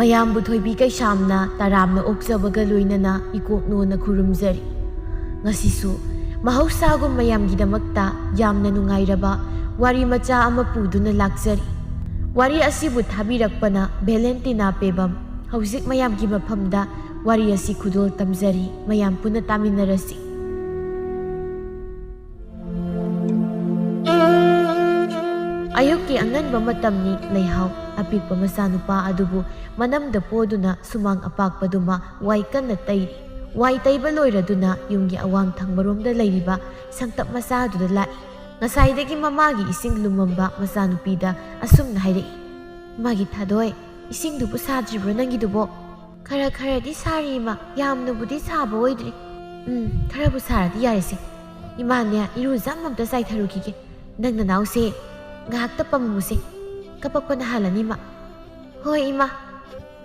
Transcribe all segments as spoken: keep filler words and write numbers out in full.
ꯃꯌꯥꯝꯕꯨ ꯊꯣꯏꯕꯤ ꯀꯩꯁꯥꯝꯅ ꯇꯔꯥꯝꯅ ꯑꯣꯛꯆꯕꯒ ꯂꯣꯏꯅꯅ ꯏꯀꯣꯛꯅꯣꯅ ꯈꯨꯔꯨꯝꯖꯔꯤ꯫ ꯉꯁꯤꯁꯨ ꯃꯍꯧꯁꯥꯒꯨꯝ ꯃꯌꯥꯝꯒꯤꯗꯃꯛꯇ ꯌꯥꯝꯅ ꯅꯨꯡꯉꯥꯏꯔꯕ ꯋꯥꯔꯤ ꯃꯆꯥ ꯑꯃ ꯄꯨꯗꯨꯅ ꯂꯥꯛꯆꯔꯤ꯫ ꯋꯥꯔꯤ ꯑꯁꯤꯕꯨ ꯊꯥꯕꯤꯔꯛꯄꯅ ꯚꯦꯂꯦꯟꯇꯤꯅꯥ ꯄꯦꯕꯝ꯫ ꯍꯧꯖꯤꯛ ꯃꯌꯥꯝꯒꯤ ꯃꯐꯝꯗ ꯋꯥꯔꯤ ꯑꯁꯤ ꯈꯨꯗꯣꯜ ꯇꯝꯖꯔꯤ꯫ ꯃꯌꯥꯝ ꯄꯨꯟꯅ ꯇꯥꯃꯤꯟꯅꯔꯁꯤ꯫ ꯑꯌꯨꯛꯀꯤ ꯑꯉꯟꯕ ꯃꯇꯝꯅꯤ꯫ ꯂꯩꯍꯥꯎ ꯑꯄꯤꯛꯄ ꯃꯆꯥꯅꯨꯄꯥ ꯑꯗꯨꯕꯨ ꯃꯅꯝꯗ ꯄꯣꯗꯨꯅ ꯁꯨꯃꯥꯡ ꯑꯄꯥꯛꯄꯗꯨꯃ ꯋꯥꯏ ꯀꯟꯅ ꯇꯩꯔꯤ꯫ ꯋꯥꯏ ꯇꯩꯕ ꯂꯣꯏꯔꯗꯨꯅ ꯌꯨꯝꯒꯤ ꯑꯋꯥꯡ ꯊꯪꯕꯔꯣꯝꯗ ꯂꯩꯔꯤꯕ ꯁꯪꯇꯞ ꯃꯆꯥ ꯑꯗꯨꯗ ꯂꯥꯛꯏ꯫ ꯉꯁꯥꯏꯗꯒꯤ ꯃꯃꯥꯒꯤ ꯏꯁꯤꯡ ꯂꯨꯝꯃꯝꯕ ꯃꯆꯥꯅꯨꯄꯤꯗ ꯑꯁꯨꯝꯅ ꯍꯥꯏꯔꯛꯏ, "ꯃꯥꯒꯤ ꯊꯥꯗꯣꯏ, ꯏꯁꯤꯡꯗꯨꯕꯨ ꯁꯥꯗ꯭ꯔꯤꯕ꯭ꯔꯣ ꯅꯪꯒꯤꯗꯨꯕꯣ?" "ꯈꯔ ꯈꯔꯗꯤ ꯁꯥꯔꯤ, ꯏꯃꯥ, ꯌꯥꯝꯅꯕꯨꯗꯤ ꯁꯥꯕ ꯑꯣꯏꯗ꯭ꯔꯤ꯫" "ꯎꯝ, ꯈꯔꯕꯨ ꯁꯥꯔꯗꯤ ꯌꯥꯔꯦꯁꯦ꯫ ꯏꯃꯥꯅꯦ, ꯏꯔꯨꯖ ꯑꯃꯝꯇ ꯆꯥꯏꯊꯔꯨꯈꯤꯒꯦ꯫ ꯅꯪ ꯅꯅꯥꯎꯁꯦ ꯉꯥꯏꯍꯥꯛꯇ ꯄꯝꯃꯨꯁꯦ꯫ ꯀꯄꯛꯄꯅ ꯍꯥꯜꯂꯅꯤ, ꯏꯃꯥ꯫" "ꯍꯣꯏ, ꯏꯃꯥ꯫"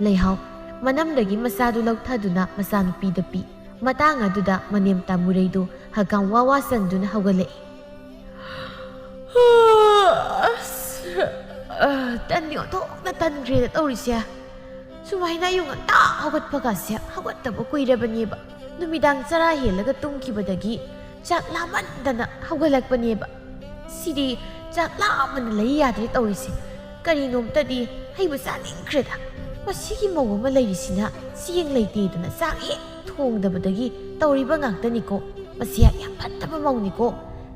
ꯂꯩꯍꯥꯎ ꯃꯅꯝꯗꯒꯤ ꯃꯆꯥꯗꯨ ꯂꯧꯊꯗꯨꯅ ꯃꯆꯥꯅꯨꯄꯤꯗ ꯄꯤ꯫ ꯃꯇꯥꯡ ꯑꯗꯨꯗ ꯃꯅꯦꯝ ꯇꯥꯃꯨꯔꯩꯗꯨ ꯍꯀꯥꯝ ꯋꯥ ꯋꯥ ꯆꯟꯗꯨꯅ ꯍꯧꯒꯠꯂꯛꯏ꯫ "ꯑꯁ, ꯑ, ꯇꯟꯗꯤ ꯑꯣꯟꯊꯣꯛꯅ ꯇꯟꯈ꯭ꯔꯦꯗ ꯇꯧꯔꯤꯁꯦ꯫ ꯁꯨꯃꯥꯏꯅ ꯑꯌꯨꯛ ꯉꯟꯇꯥ ꯍꯧꯒꯠꯄꯒꯁꯦ ꯍꯧꯒꯠꯇꯕ ꯀꯨꯏꯔꯕꯅꯦꯕ꯫ ꯅꯨꯃꯤꯗꯥꯡ ꯆꯔꯥ ꯍꯦꯜꯂꯒ ꯇꯨꯝꯈꯤꯕꯗꯒꯤ ꯆꯥꯛ ꯂꯥꯝꯃꯟꯗꯅ ꯍꯧꯒꯠꯂꯛꯄꯅꯦꯕ꯫ ꯁꯤꯗꯤ ꯆꯥꯛ ꯂꯥꯝꯃꯅ ꯂꯩ ꯌꯥꯗ꯭ꯔꯦ ꯇꯧꯔꯤꯁꯦ꯫ ꯀꯔꯤꯅꯣꯝꯇꯗꯤ ꯍꯩꯕꯨ ꯆꯥꯅꯤꯡꯈ꯭ꯔꯦꯗ꯫ ꯃꯁꯤꯒꯤ ꯃꯧ ꯑꯃ ꯂꯩꯔꯤꯁꯤꯅ ꯆꯦꯡ ꯂꯩꯇꯦꯗꯅ ꯆꯥꯛ ꯍꯦꯛ ꯊꯣꯡꯗꯕꯗꯒꯤ ꯇꯧꯔꯤꯕ ꯉꯥꯛꯇꯅꯤꯀꯣ꯫ ꯃꯁꯤ ꯌꯥꯝ ꯐꯠꯇꯕ ꯃꯧꯅꯤꯀꯣ꯫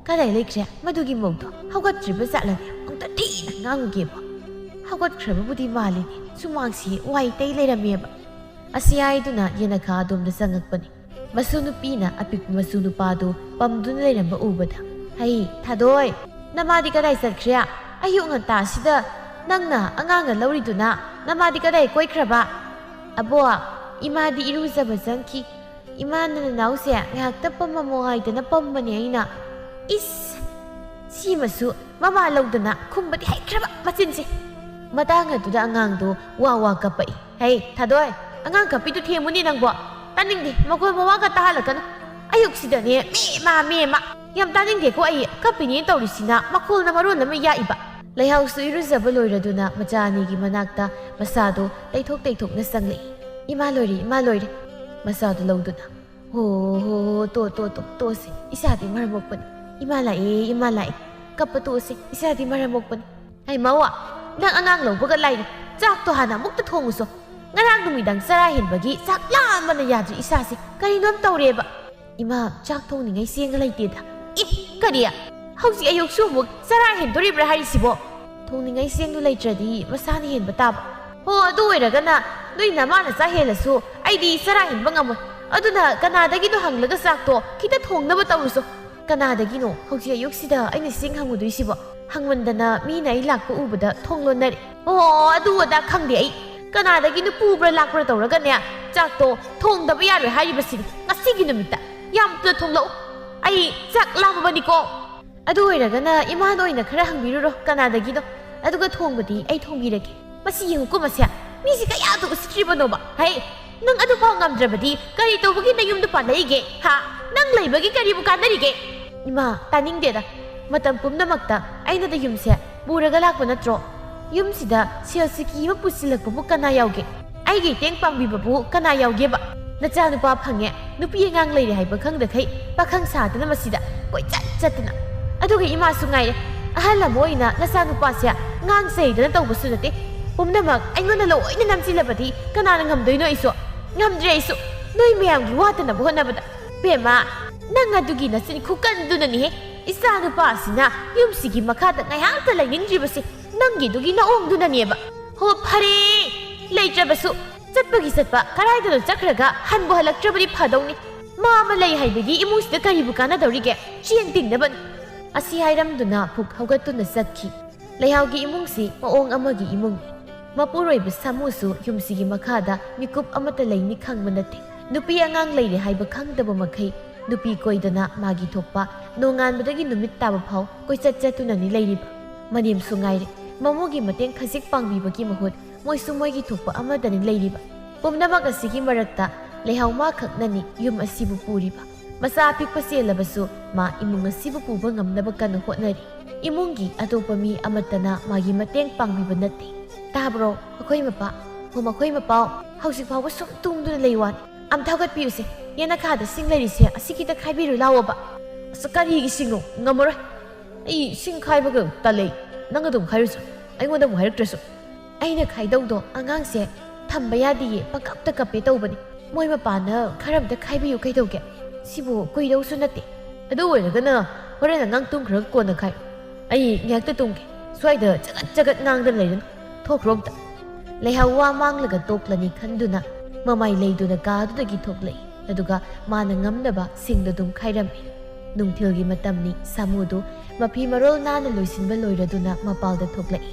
ꯀꯗꯥꯏ ꯂꯩꯈ꯭ꯔꯦ ꯃꯗꯨꯒꯤ ꯃꯧꯗꯣ? ꯍꯧꯒꯠꯇ꯭ꯔꯤꯕ ꯖꯥꯠꯂꯅꯦ? ꯑꯝꯇ ꯊꯤꯅ ꯉꯥꯡꯉꯨꯒꯦꯕ꯫" ꯍꯧꯒꯠꯈ꯭ꯔꯕꯕꯨꯗꯤ ꯃꯥꯜꯂꯤꯅꯦ꯫ ꯁꯨꯃꯥꯡꯁꯤ ꯋꯥꯏ ꯇꯩ ꯂꯩꯔꯝꯃꯦꯕ꯫ ꯑꯁꯤ ꯍꯥꯏꯗꯨꯅ ꯌꯦꯅꯈꯥ ꯑꯗꯣꯝꯗ ꯆꯪꯉꯛꯄꯅꯤ꯫ ꯃꯁꯨ ꯅꯨꯄꯤꯅ ꯑꯄꯤꯛꯄ ꯃꯁꯨ ꯅꯨꯄꯥꯗꯨ ꯄꯝꯗꯨꯅ ꯂꯩꯔꯝꯕ ꯎꯕꯗ, "ꯍꯩ, ꯊꯥꯗꯣꯏ, ꯅꯃꯥꯗꯤ ꯀꯗꯥꯏ ꯆꯠꯈ꯭ꯔꯦ? ꯑꯌꯨꯛ ꯉꯟꯇꯥꯁꯤꯗ ꯅꯪꯅ ꯑꯉꯥꯡꯒ ꯂꯧꯔꯤꯗꯨꯅ ꯅꯃꯥꯗꯤ ꯀꯗꯥꯏ ꯀꯣꯏꯈ꯭ꯔꯕ?" "ꯑꯕꯣ, ꯏꯃꯥꯗꯤ ꯏꯔꯨꯖꯕ ꯆꯪꯈꯤ꯫ ꯏꯃꯥꯅ ꯅꯅꯥꯎꯁꯦ ꯉꯥꯏꯍꯥꯛꯇ ꯄꯝꯃꯝꯃꯣ ꯍꯥꯏꯗꯅ ꯄꯝꯕꯅꯦ ꯑꯩꯅ꯫" ꯏꯁ! ꯁꯤꯃꯁꯨ ꯃꯃꯥ ꯂꯧꯗꯅ ꯈꯨꯝꯕꯗꯤ ꯍꯩꯈ꯭ꯔꯕ ꯃꯆꯤꯟꯁꯦ꯫ ꯃꯇꯥꯡ ꯑꯗꯨꯗ ꯑꯉꯥꯡꯗꯣ ꯋꯥ ꯋꯥ ꯀꯞꯄꯛꯏ꯫ "ꯍꯩ, ꯊꯥꯗꯣꯏ, ꯑꯉꯥꯡ ꯀꯞꯄꯤꯗꯨ ꯊꯦꯝꯃꯨꯅꯦ ꯅꯪꯕꯣ꯫ ꯇꯥꯅꯤꯡꯗꯦ, ꯃꯈꯣꯜ ꯃꯋꯥꯒ ꯇꯥꯍꯜꯂꯛꯀꯅꯨ꯫ ꯑꯌꯨꯛꯁꯤꯗꯅꯦ ꯃꯦ ꯃꯥ, ꯃꯦ ꯃꯥ꯫ ꯌꯥꯝ ꯇꯥꯅꯤꯡꯗꯦꯀꯣ ꯑꯩ꯫ ꯀꯞꯄꯤꯅꯦ ꯇꯧꯔꯤꯁꯤꯅ ꯃꯈꯣꯜꯅ ꯃꯔꯣꯜ ꯑꯃ ꯌꯥꯛꯏꯕ꯫ ꯂꯩꯍꯥꯎꯁꯨ ꯏꯔꯨꯖꯕ ꯂꯣꯏꯔꯗꯨꯅ ꯃꯆꯥ ꯑꯅꯤꯒꯤ ꯃꯅꯥꯛꯇ ꯃꯁꯥꯗꯣ ꯇꯩꯊꯣꯛ ꯇꯩꯊꯣꯛꯅ ꯆꯪꯂꯛꯏ꯫ "ꯏꯃꯥ ꯂꯣꯏꯔꯦ, ꯏꯃꯥ ꯂꯣꯏꯔꯦ"꯫ ꯃꯆꯥꯗꯨ ꯂꯧꯗꯨꯅ꯫ "ꯍꯣ, ꯍꯣ, ꯍꯣ, ꯇꯣ, ꯇꯣ, ꯇꯣ, ꯇꯣꯛꯑꯁꯦ꯫ ꯏꯆꯥꯗꯤ ꯃꯔꯝ ꯃꯣꯛꯄꯅꯤ꯫ ꯏꯃꯥ ꯂꯥꯛꯑꯦ, ꯏꯃꯥ ꯂꯥꯛꯑꯦ꯫ ꯀꯞꯄ ꯇꯣꯛꯑꯁꯦ꯫ ꯏꯆꯥꯗꯤ ꯃꯔꯝ ꯃꯣꯛꯄꯅꯤ꯫ ꯍꯩꯃꯥꯋꯥ, ꯅꯪ ꯑꯉꯥꯡ ꯂꯧꯕꯒ ꯂꯥꯏꯔꯤ꯫ ꯆꯥꯛꯇꯣ ꯍꯥꯟꯅ ꯑꯃꯨꯛꯇ ꯊꯣꯡꯉꯨꯁꯣ꯫ ꯉꯔꯥꯡ ꯅꯨꯃꯤꯗꯥꯡ ꯆꯔꯥ ꯍꯦꯟꯕꯒꯤ ꯆꯥꯛ ꯂꯥꯝꯕꯅ ꯌꯥꯗ꯭ꯔꯤ ꯏꯁꯥꯁꯦ꯫ ꯀꯔꯤꯅꯣꯝ ꯇꯧꯔꯦꯕ꯫ ꯏꯃꯥ, ꯆꯥꯛ ꯊꯣꯡꯅꯤꯡꯉꯥꯏ ꯆꯦꯡꯒ ꯂꯩꯇꯦꯗ"꯫ "ꯏ, ꯀꯔꯤ? ꯍꯧꯖꯤꯛ ꯑꯌꯨꯛꯁꯨ ꯑꯃꯨꯛ ꯆꯔꯥ ꯍꯦꯟꯗꯣꯔꯤꯕ꯭ꯔꯥ ꯍꯥꯏꯔꯤꯁꯤꯕꯣ?" "ꯊꯣꯡꯅꯤꯡꯉꯥꯏ ꯆꯦꯡꯗꯨ ꯂꯩꯇ꯭ꯔꯗꯤ ꯃꯁꯥꯅ ꯍꯦꯟꯕ ꯇꯥꯕ"꯫ "ꯍꯣ, ꯑꯗꯨ ꯑꯣꯏꯔꯒꯅ ꯅꯣꯏ ꯅꯃꯥꯅ ꯆꯥ ꯍꯦꯜꯂꯁꯨ ꯑꯩꯗꯤ ꯆꯔꯥ ꯍꯦꯟꯕ ꯉꯝꯃꯣꯏ꯫ ꯑꯗꯨꯅ ꯀꯅꯥꯗꯒꯤꯅꯣ ꯍꯪꯂꯒ ꯆꯥꯛꯇꯣ ꯈꯤꯇ ꯊꯣꯡꯅꯕ ꯇꯧꯔꯨꯁꯣ"꯫ "ꯀꯅꯥꯗꯒꯤꯅꯣ ꯍꯧꯖꯤꯛ ꯑꯌꯨꯛꯁꯤꯗ ꯑꯩꯅ ꯆꯦꯡ ꯍꯪꯉꯨꯗꯣꯏꯁꯤꯕꯣ?" ꯍꯪꯃꯟꯗꯅ ꯃꯤꯅ ꯑꯩ ꯂꯥꯛꯄ ꯎꯕꯗ ꯊꯣꯡ ꯂꯣꯟꯅꯔꯦ꯫ "ꯑꯣ, ꯑꯗꯨ ꯑꯗꯥ ꯈꯪꯗꯦ ꯑꯩ꯫ ꯀꯅꯥꯗꯒꯤꯅꯣ ꯄꯨꯕ꯭ꯔꯥ ꯂꯥꯛꯄ꯭ꯔꯥ ꯇꯧꯔꯒꯅꯦ, ꯆꯥꯛꯇꯣ ꯊꯣꯡꯗꯕ ꯌꯥꯔꯣꯏ ꯍꯥꯏꯔꯤꯕꯁꯤꯅꯤ ꯉꯁꯤꯒꯤ ꯅꯨꯃꯤꯠꯇ꯫ ꯌꯥꯝ ꯊꯨꯅ ꯊꯣꯡꯂꯛꯎ꯫ ꯑꯩ ꯆꯥꯛ ꯂꯥꯝꯃꯕꯅꯤꯀꯣ"꯫ "ꯑꯗꯨ ꯑꯣꯏꯔꯒꯅ ꯏꯃꯥꯗ ꯑꯣꯏꯅ ꯈꯔ ꯍꯪꯕꯤꯔꯨꯔꯣ, ꯀꯅꯥꯗꯒꯤꯅꯣ? ꯑꯗꯨꯒ ꯊꯣꯡꯕꯗꯤ ꯑꯩ ꯊꯣꯡꯕꯤꯔꯒꯦ"꯫ ꯃꯁꯤ ꯌꯦꯡꯉꯨꯀꯣ ꯃꯁꯦ, ꯃꯤꯁꯤ ꯀꯌꯥꯗ ꯎꯁꯤꯠꯇ꯭ꯔꯤꯕꯅꯣꯕ? ꯍꯩ, ꯅꯪ ꯑꯗꯨꯐꯥꯎ ꯉꯝꯗ꯭ꯔꯕꯗꯤ ꯀꯔꯤ ꯇꯧꯕꯒꯤ ꯅꯌꯨꯝꯗ ꯄꯥꯜꯂꯛꯏꯒꯦ? ꯍꯥ? ꯅꯪ ꯂꯩꯕꯒꯤ ꯀꯔꯤꯕꯨ ꯀꯥꯟꯅꯔꯤꯒꯦ? ꯏꯃꯥ, ꯇꯥꯅꯤꯡꯗꯦꯗ꯫ ꯃꯇꯝ ꯄꯨꯝꯅꯃꯛꯇ ꯑꯩꯅꯗ ꯌꯨꯝꯁꯦ ꯄꯨꯔꯒ ꯂꯥꯛꯄ ꯅꯠꯇ꯭ꯔꯣ? ꯌꯨꯝꯁꯤꯗ ꯁꯦꯜ ꯁꯤꯀꯤ ꯑꯃ ꯄꯨꯁꯤꯜꯂꯛꯄꯕꯨ ꯀꯅꯥ ꯌꯥꯎꯒꯦ? ꯑꯩꯒꯤ ꯃꯇꯦꯡ ꯄꯥꯡꯕꯤꯕꯕꯨ ꯀꯅꯥ ꯌꯥꯎꯒꯦꯕ? ꯅꯆꯥꯅꯨꯄꯥ ꯐꯪꯉꯦ, ꯅꯨꯄꯤ ꯑꯉꯥꯡ ꯂꯩꯔꯦ ꯍꯥꯏꯕ ꯈꯪꯗꯈꯩ ꯄꯥꯈꯪ ꯁꯥꯗꯅ ꯃꯁꯤꯗ ꯀꯣꯏꯆꯠ ꯆꯠꯇꯅ꯫ ꯑꯗꯨꯒ ꯏꯃꯥꯁꯨ ꯉꯥꯏꯔꯦ, ꯑꯍꯜ ꯑꯃ ꯑꯣꯏꯅ ꯅꯆꯥꯅꯨꯄꯥꯁꯦ ꯉꯥꯡ ꯆꯩꯗꯅ ꯇꯧꯕꯁꯨ ꯅꯠꯇꯦ꯫ ꯄꯨꯝꯅꯃꯛ ꯑꯩꯉꯣꯟꯗ ꯂꯣꯏꯅ ꯅꯝꯁꯤꯜꯂꯕꯗꯤ ꯀꯅꯥꯅ ꯉꯝꯗꯣꯏꯅꯣ? ꯑꯩꯁꯨ ꯉꯝꯗ꯭ꯔꯦ, ꯑꯩꯁꯨ ꯅꯣꯏ ꯃꯌꯥꯝꯒꯤ ꯋꯥꯠꯇꯅꯕ ꯍꯣꯠꯅꯕꯗ꯫ ꯕꯦꯝꯃ, ꯅꯪ ꯑꯗꯨꯒꯤ ꯅꯆꯤꯟ ꯈꯨꯀꯟꯗꯨꯅꯅꯤꯍꯦ ꯏꯆꯥꯅꯨꯄꯥꯁꯤꯅ ꯌꯨꯝꯁꯤꯒꯤ ꯃꯈꯥꯗ ꯉꯥꯏꯍꯥꯛꯇ ꯂꯩꯅꯤꯡꯗ꯭ꯔꯤꯕꯁꯦ꯫ ꯅꯪꯒꯤꯗꯨꯒꯤ ꯅꯑꯣꯡꯗꯨꯅꯅꯦꯕ꯫ ꯍꯣ, ꯐꯔꯦ, ꯂꯩꯇ꯭ꯔꯕꯁꯨ, ꯆꯠꯄꯒꯤ ꯆꯠꯄ, ꯀꯗꯥꯏꯗꯅꯣ ꯆꯠꯈ꯭ꯔꯒ ꯍꯟꯕꯨ ꯍꯜꯂꯛꯇ꯭ꯔꯕꯗꯤ ꯐꯗꯧꯅꯤ꯫ ꯃꯥ ꯑꯃ ꯂꯩ ꯍꯥꯏꯕꯒꯤ ꯏꯃꯨꯡꯁꯤꯗ ꯀꯔꯤꯕꯨ ꯀꯥꯟꯅꯗꯧꯔꯤꯒꯦ? ꯆꯦꯡ ꯇꯤꯡꯅꯕꯅꯤ꯫ ꯑꯁꯤ ꯍꯥꯏꯔꯝꯗꯨꯅ ꯐꯨꯛ ꯍꯧꯒꯠꯇꯨꯅ ꯆꯠꯈꯤ꯫ ꯂꯩꯍꯥꯎꯒꯤ ꯏꯃꯨꯡꯁꯤ ꯃꯑꯣꯡ ꯑꯃꯒꯤ ꯏꯃꯨꯡꯅꯤ꯫ ꯃꯄꯨꯔꯣꯏꯕ ꯁꯥꯃꯨꯁꯨ ꯌꯨꯝꯁꯤꯒꯤ ꯃꯈꯥꯗ ꯃꯤꯀꯨꯞ ꯑꯃꯠꯇ ꯂꯩꯅꯤ ꯈꯪꯕ ꯅꯠꯇꯦ꯫ ꯅꯨꯄꯤ ꯑꯉꯥꯡ ꯂꯩꯔꯦ ꯍꯥꯏꯕ ꯈꯪꯗꯕ ꯃꯈꯩ ꯅꯨꯄꯤ ꯀꯣꯏꯗꯅ ꯃꯥꯒꯤ ꯊꯣꯛꯄ ꯅꯣꯡꯉꯥꯟꯕꯗꯒꯤ ꯅꯨꯃꯤꯠ ꯇꯥꯕ ꯐꯥꯎ ꯀꯣꯏꯆꯠ ꯆꯠꯇꯨꯅꯅꯤ ꯂꯩꯔꯤꯕ꯫ ꯃꯅꯦꯝꯁꯨ ꯉꯥꯏꯔꯦ, ꯃꯃꯧꯒꯤ ꯃꯇꯦꯡ ꯈꯖꯤꯛ ꯄꯥꯡꯕꯤꯕꯒꯤ ꯃꯍꯨꯠ ꯃꯣꯏꯁꯨ ꯃꯣꯏꯒꯤ ꯊꯣꯛꯄ ꯑꯃꯗꯅꯤ ꯂꯩꯔꯤꯕ꯫ ꯄꯨꯝꯅꯃꯛ ꯑꯁꯤꯒꯤ ꯃꯔꯛꯇ ꯂꯩꯍꯥꯎ ꯃꯥ ꯈꯛꯅꯅꯤ ꯌꯨꯝ ꯑꯁꯤꯕꯨ ꯄꯨꯔꯤꯕ꯫ ꯃꯆꯥ ꯑꯄꯤꯛꯄ ꯆꯦꯜꯂꯕꯁꯨ ꯃꯥ ꯏꯃꯨꯡ ꯑꯁꯤꯕꯨ ꯄꯨꯕ ꯉꯝꯅꯕ ꯀꯟꯅ ꯍꯣꯠꯅꯔꯤ꯫ ꯏꯃꯨꯡꯒꯤ ꯑꯇꯣꯞꯄ ꯃꯤ ꯑꯃꯠꯇꯅ ꯃꯥꯒꯤ ꯃꯇꯦꯡ ꯄꯥꯡꯕꯤꯕ ꯅꯠꯇꯦ꯫ "ꯇꯥꯕ꯭ꯔꯣ, ꯑꯩꯈꯣꯏ ꯃꯄꯥ? ꯍꯣ, ꯃꯈꯣꯏ ꯃꯄꯥ ꯍꯧꯖꯤꯛ ꯐꯥꯎꯕ ꯁꯨꯝ ꯇꯨꯝꯗꯨꯅ ꯂꯩ ꯋꯥꯅꯤ꯫ ꯑꯝꯇ ꯍꯧꯒꯠꯄꯤꯌꯨꯁꯦ, ꯌꯦꯅꯈꯥꯗ ꯁꯤꯡ ꯂꯩꯔꯤꯁꯦ ꯑꯁꯤ ꯈꯤꯇ ꯈꯥꯏꯕꯤꯔꯨ ꯂꯥꯛꯑꯣꯕ꯫" "ꯑꯁ, ꯀꯔꯤꯒꯤ ꯁꯤꯡꯅꯣ? ꯉꯝꯃꯔꯣꯏ꯫ ꯑꯩ ꯁꯤꯡ ꯈꯥꯏꯕꯒ ꯇꯜꯂꯦ꯫ ꯅꯪ ꯑꯗꯨꯝ ꯈꯥꯏꯔꯨꯆꯣ, ꯑꯩꯉꯣꯟꯗ ꯑꯃꯨꯛ ꯍꯥꯏꯔꯛꯇ꯭ꯔꯁꯨ꯫" ꯑꯩꯅ ꯈꯥꯏꯗꯧꯗꯣ ꯑꯉꯥꯡꯁꯦ ꯊꯝꯕ ꯌꯥꯗꯤꯌꯦ, ꯄꯪꯀꯞꯇ ꯀꯞꯄꯦ ꯇꯧꯕꯅꯤ꯫ "ꯃꯣꯏ ꯃꯄꯥꯅ ꯈꯔ ꯑꯝꯇ ꯈꯥꯏꯕꯤꯌꯨ ꯀꯩꯗꯧꯒꯦ? ꯁꯤꯕꯨ ꯀꯨꯏꯗꯧꯁꯨ ꯅꯠꯇꯦ꯫ ꯑꯗꯨ ꯑꯣꯏꯔꯒꯅ ꯍꯣꯔꯦꯟ ꯑꯉꯥꯡ ꯇꯨꯝꯈ꯭ꯔꯒ ꯀꯣꯟꯅ ꯈꯥꯏꯌꯨ꯫ ꯑꯩ ꯉꯥꯏꯍꯥꯛꯇ ꯇꯨꯝꯒꯦ꯫ ꯁ꯭ꯋꯥꯏꯗ ꯆꯒꯠ ꯆꯒꯠ ꯉꯥꯡꯗꯅ ꯂꯩꯔꯅꯨ꯫ ꯊꯣꯛꯈ꯭ꯔꯣ ꯑꯝꯇ꯫" ꯂꯩꯍꯥꯎ ꯋꯥ ꯃꯥꯡꯂꯒ ꯇꯣꯛꯂꯅꯤ ꯈꯟꯗꯨꯅ ꯃꯃꯥꯏ ꯂꯩꯗꯨꯅ ꯀꯥꯗꯨꯗꯒꯤ ꯊꯣꯛꯂꯛꯏ꯫ ꯑꯗꯨꯒ ꯃꯥꯅ ꯉꯝꯅꯕ ꯁꯤꯡꯗꯨ ꯑꯗꯨꯝ ꯈꯥꯏꯔꯝꯃꯤ꯫ ꯅꯨꯡꯊꯤꯜꯒꯤ ꯃꯇꯝꯅꯤ꯫ ꯁꯥꯃꯨꯗꯨ ꯃꯐꯤ ꯃꯔꯣꯜ ꯅꯥꯟꯅ ꯂꯣꯏꯁꯤꯟꯕ ꯂꯣꯏꯔꯗꯨꯅ ꯃꯄꯥꯜꯗ ꯊꯣꯛꯂꯛꯏ꯫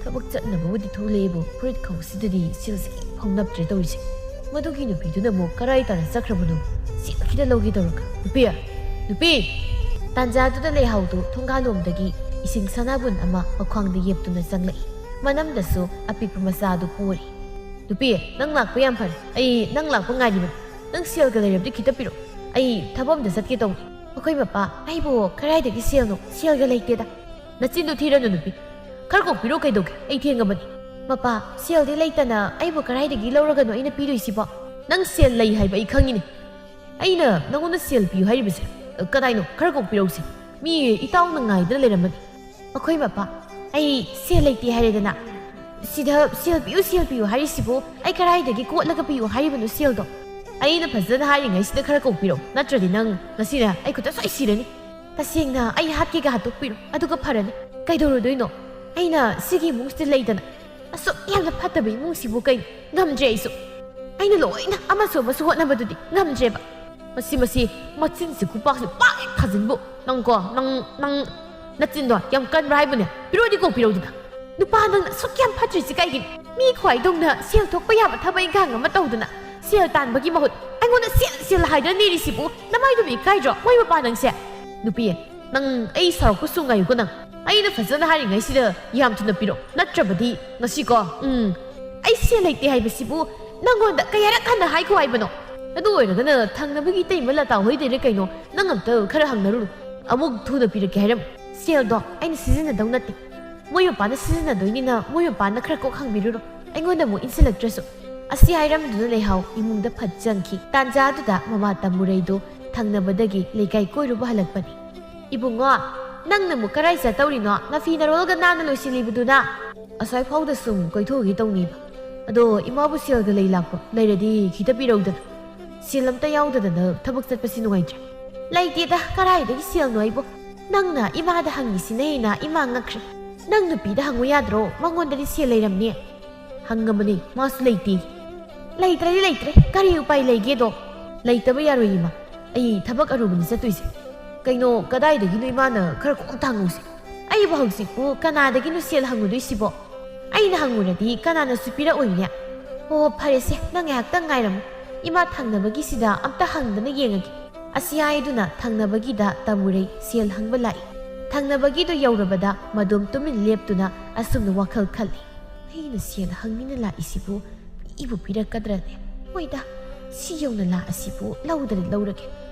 "ꯊꯕꯛ ꯆꯠꯅꯕꯕꯨꯗꯤ ꯊꯣꯛꯂꯛꯑꯦꯕꯨ, ꯐꯨꯔꯤꯠ ꯈꯧꯁꯤꯗꯗꯤ ꯁꯤꯜꯁꯦ ꯐꯥꯎꯅꯞꯇ꯭ꯔꯦ ꯇꯧꯔꯤꯁꯦ꯫ ꯃꯗꯨꯒꯤ ꯅꯨꯄꯤꯗꯨꯅ ꯑꯃꯨꯛ ꯀꯔꯥꯏ ꯇꯥꯅ ꯆꯠꯈ꯭ꯔꯕꯅꯣ? ꯁꯤꯜ ꯈꯤꯇ ꯂꯧꯒꯦ ꯇꯧꯔꯒ꯫ ꯅꯨꯄꯤ! ꯅꯨꯄꯤ!" ꯇꯥꯟꯖꯥꯗꯨꯗ ꯂꯩꯍꯥꯎꯗꯨ ꯊꯣꯡꯒꯥꯜꯂꯣꯝꯗꯒꯤ ꯏꯁꯤꯡ ꯁꯅꯥꯕꯨꯟ ꯑꯃ ꯃꯈ꯭ꯋꯥꯡꯗ ꯌꯦꯞꯇꯨꯅ ꯆꯪꯂꯛꯏ꯫ ꯃꯅꯝꯗꯁꯨ ꯑꯄꯤꯛꯄ ꯃꯆꯥꯗꯨ ꯄꯣꯔꯤ꯫ "ꯅꯨꯄꯤ, ꯅꯪ ꯂꯥꯛꯄ ꯌꯥꯝ ꯐꯔꯦ꯫ ꯑꯩ ꯅꯪ ꯂꯥꯛꯄ ꯉꯥꯏꯔꯤꯕꯅꯤ꯫ ꯅꯪ ꯁꯦꯜꯒ ꯂꯩꯔꯕꯗꯤ ꯈꯤꯇ ꯄꯤꯔꯛꯎ꯫ ꯑꯩ ꯊꯕꯛ ꯑꯝꯗ ꯆꯠꯀꯦ ꯇꯧꯅꯤ꯫" "ꯑꯩꯈꯣꯏ ꯃꯄꯥ, ꯑꯩꯕꯨ ꯀꯗꯥꯏꯗꯒꯤ ꯁꯦꯜꯅꯣ? ꯁꯦꯜꯒ ꯂꯩꯇꯦꯗ꯫" "ꯅꯆꯤꯟꯗꯨ ꯊꯤꯔꯅꯨ ꯅꯨꯄꯤ꯫ ꯈꯔ ꯀꯣꯛ ꯄꯤꯔꯛꯎ ꯀꯩꯗꯧꯒꯦ? ꯑꯩ ꯊꯦꯡꯉꯕꯅꯤ꯫" "ꯃꯄꯥ, ꯁꯦꯜꯗꯤ ꯂꯩꯇꯅ ꯑꯩꯕꯨ ꯀꯗꯥꯏꯗꯒꯤ ꯂꯧꯔꯒꯅꯣ ꯑꯩꯅ ꯄꯤꯗꯣꯏꯁꯤꯕꯣ?" "ꯅꯪ ꯁꯦꯜ ꯂꯩ ꯍꯥꯏꯕ ꯑꯩ ꯈꯪꯉꯤꯅꯦ꯫ ꯑꯩꯅ ꯅꯪꯉꯣꯟꯗ ꯁꯦꯜ ꯄꯤꯌꯨ ꯍꯥꯏꯔꯤꯕꯁꯦ ꯀꯗꯥꯏꯅꯣ? ꯈꯔ ꯀꯣꯛ ꯄꯤꯔꯛꯎꯁꯦ꯫ ꯃꯤ ꯏꯇꯥꯎꯅ ꯉꯥꯏꯗꯅ ꯂꯩꯔꯝꯃꯅꯤ꯫" "ꯑꯩꯈꯣꯏ ꯃꯄꯥ, ꯑꯩ ꯁꯦꯜ ꯂꯩꯇꯦ ꯍꯥꯏꯔꯦꯗꯅ꯫ ꯁꯤꯗ ꯁꯦꯜ ꯄꯤꯌꯨ, ꯁꯦꯜ ꯄꯤꯌꯨ ꯍꯥꯏꯔꯤꯁꯤꯕꯨ ꯑꯩ ꯀꯗꯥꯏꯗꯒꯤ ꯀꯣꯠꯂꯒ ꯄꯤꯌꯨ ꯍꯥꯏꯔꯤꯕꯅꯣ ꯁꯦꯜꯗꯣ?" "ꯑꯩꯅ ꯐꯖꯅ ꯍꯥꯏꯔꯤꯉꯩꯁꯤꯗ ꯈꯔ ꯀꯣꯛ ꯄꯤꯔꯛꯎ, ꯅꯠꯇ꯭ꯔꯗꯤ ꯅꯪ ꯉꯁꯤꯅꯦ ꯑꯩ ꯈꯨꯠꯇ ꯁꯣꯏ ꯁꯤꯔꯅꯤ꯫ ꯇꯁꯦꯡꯅ ꯑꯩ ꯍꯥꯠꯀꯦꯒ ꯍꯥꯠꯇꯣꯛꯄꯤꯔꯣ, ꯑꯗꯨꯒ ꯐꯔꯅꯤ꯫ ꯀꯩꯗꯧꯔꯨꯗꯣꯏꯅꯣ? ꯑꯩꯅ ꯁꯤꯒꯤ ꯏꯃꯨꯡꯁꯤꯗ ꯂꯩꯗꯅ ꯑꯁꯨꯛ ꯌꯥꯝꯅ ꯐꯠꯇꯕ ꯏꯃꯨꯡꯁꯤꯕꯨ ꯀꯩꯅꯣ? ꯉꯝꯗ꯭ꯔꯦ ꯑꯩꯁꯨ꯫ ꯑꯩꯅ ꯂꯣꯏꯅ ꯑꯃꯁꯨ ꯑꯃꯁꯨ ꯍꯣꯠꯅꯕꯗꯨꯗꯤ ꯉꯝꯗ꯭ꯔꯦꯕ꯫" "ꯃꯁꯤ, ꯃꯁꯤ, ꯃꯆꯤꯟꯁꯤ ꯈꯨꯄꯥꯛꯁꯤ ꯄꯥꯛ ꯍꯦꯛ ꯊꯥꯖꯤꯟꯕꯨ꯫ ꯅꯪꯀꯣ, ꯅꯪ, ꯅꯪ ꯅꯆꯤꯟꯗꯣ ꯌꯥꯝ ꯀꯟꯕ꯭ꯔꯥ ꯍꯥꯏꯕꯅꯦ? ꯄꯤꯔꯛꯑꯣꯗꯤ ꯀꯣꯛ ꯄꯤꯔꯛꯎꯗꯅ꯫ ꯅꯨꯄꯥ ꯅꯪꯅ ꯑꯁꯨꯛ ꯌꯥꯝ ꯐꯠꯇ꯭ꯔꯤꯁꯤ ꯀꯩꯒꯤꯅꯣ? ꯃꯤ ꯈ꯭ꯋꯥꯏꯗꯧꯅ ꯁꯦꯜ ꯊꯣꯛꯄ ꯌꯥꯕ ꯊꯕꯛ ꯏꯪꯈꯥꯡ ꯑꯃ ꯇꯧꯗꯅ ꯁꯦꯜ ꯇꯥꯟꯕꯒꯤ ꯃꯍꯨꯠ ꯑꯩꯉꯣꯟꯗ ꯁꯦꯜ, ꯁꯦꯜ ꯍꯥꯏꯗꯅ ꯅꯤꯔꯤꯁꯤꯕꯨ ꯅꯃꯥꯏꯗꯨꯕꯨ ꯏꯀꯥꯏꯗ꯭ꯔꯣ? ꯃꯣꯏ ꯃꯄꯥ ꯅꯪꯁꯦ꯫ ꯅꯨꯄꯤ, ꯅꯪ ꯑꯩ ꯁꯥꯎꯔꯛꯄꯁꯨ ꯉꯥꯏꯌꯨꯀꯣ ꯅꯪ꯫ ꯑꯩꯅ ꯐꯖꯅ ꯍꯥꯏꯔꯤꯉꯩꯁꯤꯗ ꯌꯥꯝ ꯊꯨꯅ ꯄꯤꯔꯛꯑꯣ꯫ ꯅꯠꯇ꯭ꯔꯕꯗꯤ ꯉꯁꯤꯀꯣ, ꯎꯝ, ꯑꯩ ꯁꯦꯜ ꯂꯩꯇꯦ ꯍꯥꯏꯕꯁꯤꯕꯨ ꯅꯪꯉꯣꯟꯗ ꯀꯌꯥꯔꯛ ꯍꯟꯅ ꯍꯥꯏꯈꯣ ꯍꯥꯏꯕꯅꯣ? ꯑꯗꯨ ꯑꯣꯏꯔꯒꯅ ꯊꯪꯅꯕꯒꯤ ꯏꯇꯩꯃ ꯂꯇꯥ ꯍꯣꯏꯗꯩꯔ ꯀꯩꯅꯣ ꯅꯪ ꯑꯝꯇ ꯈꯔ ꯍꯪꯅꯔꯨꯔꯣ꯫ ꯑꯃꯨꯛ ꯊꯨꯅ ꯄꯤꯔꯛꯀꯦ ꯍꯥꯏꯔꯝꯃꯨ꯫ "ꯁꯦꯜꯗꯣ ꯑꯩꯅ ꯁꯤꯖꯤꯟꯅꯗꯧ ꯅꯠꯇꯦ, ꯃꯣꯏ ꯃꯄꯥꯅ ꯁꯤꯖꯤꯟꯅꯗꯣꯏꯅꯤꯅ ꯃꯣꯏ ꯃꯄꯥꯅ ꯈꯔ ꯀꯣꯛ ꯍꯪꯕꯤꯔꯨꯔꯣ, ꯑꯩꯉꯣꯟꯗ ꯑꯃꯨꯛ ꯏꯟꯁꯤꯜꯂꯛꯇ꯭ꯔꯁꯨ"꯫ ꯑꯁꯤ ꯍꯥꯏꯔꯝꯗꯨꯅ ꯂꯩꯍꯥꯎ ꯏꯃꯨꯡꯗ ꯐꯠ ꯆꯪꯈꯤ꯫ ꯇꯥꯟꯖꯥꯗꯨꯗ ꯃꯃꯥ ꯇꯝꯃꯨꯔꯩꯗꯣ ꯊꯪꯅꯕꯗꯒꯤ ꯂꯩꯀꯥꯏ ꯀꯣꯏꯔꯨꯕ ꯍꯜꯂꯛꯄꯅꯤ꯫ "ꯏꯕꯨꯡꯉꯣ, ꯅꯪꯅ ꯑꯃꯨꯛ ꯀꯔꯥꯏ ꯆꯠꯇꯧꯔꯤꯅꯣ? ꯅꯐꯤ ꯅꯔꯣꯜꯒ ꯅꯥꯟꯅ ꯂꯣꯏꯁꯤꯜꯂꯤꯕꯗꯨꯅ?" "ꯑꯁ꯭ꯋꯥꯏ ꯐꯥꯎꯗ ꯁꯨꯝ ꯀꯣꯏꯊꯣꯛꯎꯒꯦ ꯇꯧꯅꯤꯕ꯫ ꯑꯗꯣ ꯏꯃꯥꯕꯨ ꯁꯦꯜꯒ ꯂꯩ ꯂꯥꯛꯄ꯭ꯔꯣ? ꯂꯩꯔꯗꯤ ꯈꯤꯇ ꯄꯤꯔꯧꯗꯅ꯫ ꯁꯦꯜ ꯑꯝꯇ ꯌꯥꯎꯗꯗꯅ ꯊꯕꯛ ꯆꯠꯄꯁꯤ ꯅꯨꯡꯉꯥꯏꯇ꯭ꯔꯦ꯫" "ꯂꯩꯇꯦꯗ, ꯀꯔꯥꯏꯗꯒꯤ ꯁꯦꯜꯅꯣ ꯑꯩꯕꯣ? ꯅꯪꯅ ꯏꯃꯥꯗ ꯍꯪꯉꯤꯁꯤꯅ ꯍꯦꯟꯅ ꯏꯃꯥ ꯉꯛꯈ꯭ꯔꯦ꯫ ꯅꯪ ꯅꯨꯄꯤꯗ ꯍꯪꯉꯨ ꯌꯥꯗ꯭ꯔꯣ? ꯃꯉꯣꯟꯗꯗꯤ ꯁꯦꯜ ꯂꯩꯔꯝꯅꯤ꯫" ꯍꯪꯉꯕꯅꯤ, ꯃꯥꯁꯨ ꯂꯩꯇꯦ꯫ "ꯂꯩꯇ꯭ꯔꯗꯤ ꯂꯩꯇ꯭ꯔꯦ, ꯀꯔꯤ ꯎꯄꯥꯏ ꯂꯩꯒꯦꯗꯣ? ꯂꯩꯇꯕ ꯌꯥꯔꯣꯏ ꯏꯃꯥ, ꯑꯩ ꯊꯕꯛ ꯑꯔꯨꯕꯅꯤ ꯆꯠꯇꯣꯏꯁꯦ꯫ ꯀꯩꯅꯣ, ꯀꯗꯥꯏꯗꯒꯤꯅꯣ ꯏꯃꯥꯅ ꯈꯔ ꯀꯣꯛ ꯊꯥꯡꯉꯨꯁꯦ? ꯑꯩꯕꯨ ꯍꯧꯖꯤꯛꯄꯨ ꯀꯅꯥꯗꯒꯤꯅꯣ ꯁꯦꯜ ꯍꯪꯉꯨꯗꯣꯏꯁꯤꯕꯣ? ꯑꯩꯅ ꯍꯪꯉꯨꯔꯗꯤ ꯀꯅꯥꯅꯁꯨ ꯄꯤꯔꯛꯑꯣꯏꯅꯦ꯫ ꯑꯣ, ꯐꯔꯦꯁꯦ, ꯅꯪ ꯉꯥꯏꯍꯥꯛꯇꯪ ꯉꯥꯏꯔꯝꯃꯨ꯫ ꯏꯃꯥ ꯊꯪꯅꯕꯒꯤꯁꯤꯗ ꯑꯝꯇ ꯍꯪꯗꯅ ꯌꯦꯡꯉꯒꯦ꯫" ꯑꯁꯤ ꯍꯥꯏꯗꯨꯅ ꯊꯪꯅꯕꯒꯤꯗ ꯇꯝꯃꯨꯔꯩ ꯁꯦꯜ ꯍꯪꯕ ꯂꯥꯛꯏ꯫ ꯊꯪꯅꯕꯒꯤꯗꯨ ꯌꯧꯔꯕꯗ ꯃꯗꯣꯝ ꯇꯨꯃꯤꯟ ꯂꯦꯞꯇꯨꯅ ꯑꯁꯨꯝꯅ ꯋꯥꯈꯜ ꯈꯜꯂꯤ꯫ "ꯑꯩꯅ ꯁꯦꯜ ꯍꯪꯅꯤꯅ ꯂꯥꯛꯏꯁꯤꯕꯨ ꯄꯤꯕꯨ ꯄꯤꯔꯛꯀꯗ꯭ꯔꯅꯦ? ꯍꯣꯏꯗ, ꯁꯤ ꯌꯧꯅ ꯂꯥꯛꯑꯁꯤꯕꯨ ꯂꯧꯗ꯭ꯔ ꯂꯧꯔꯒꯦ꯫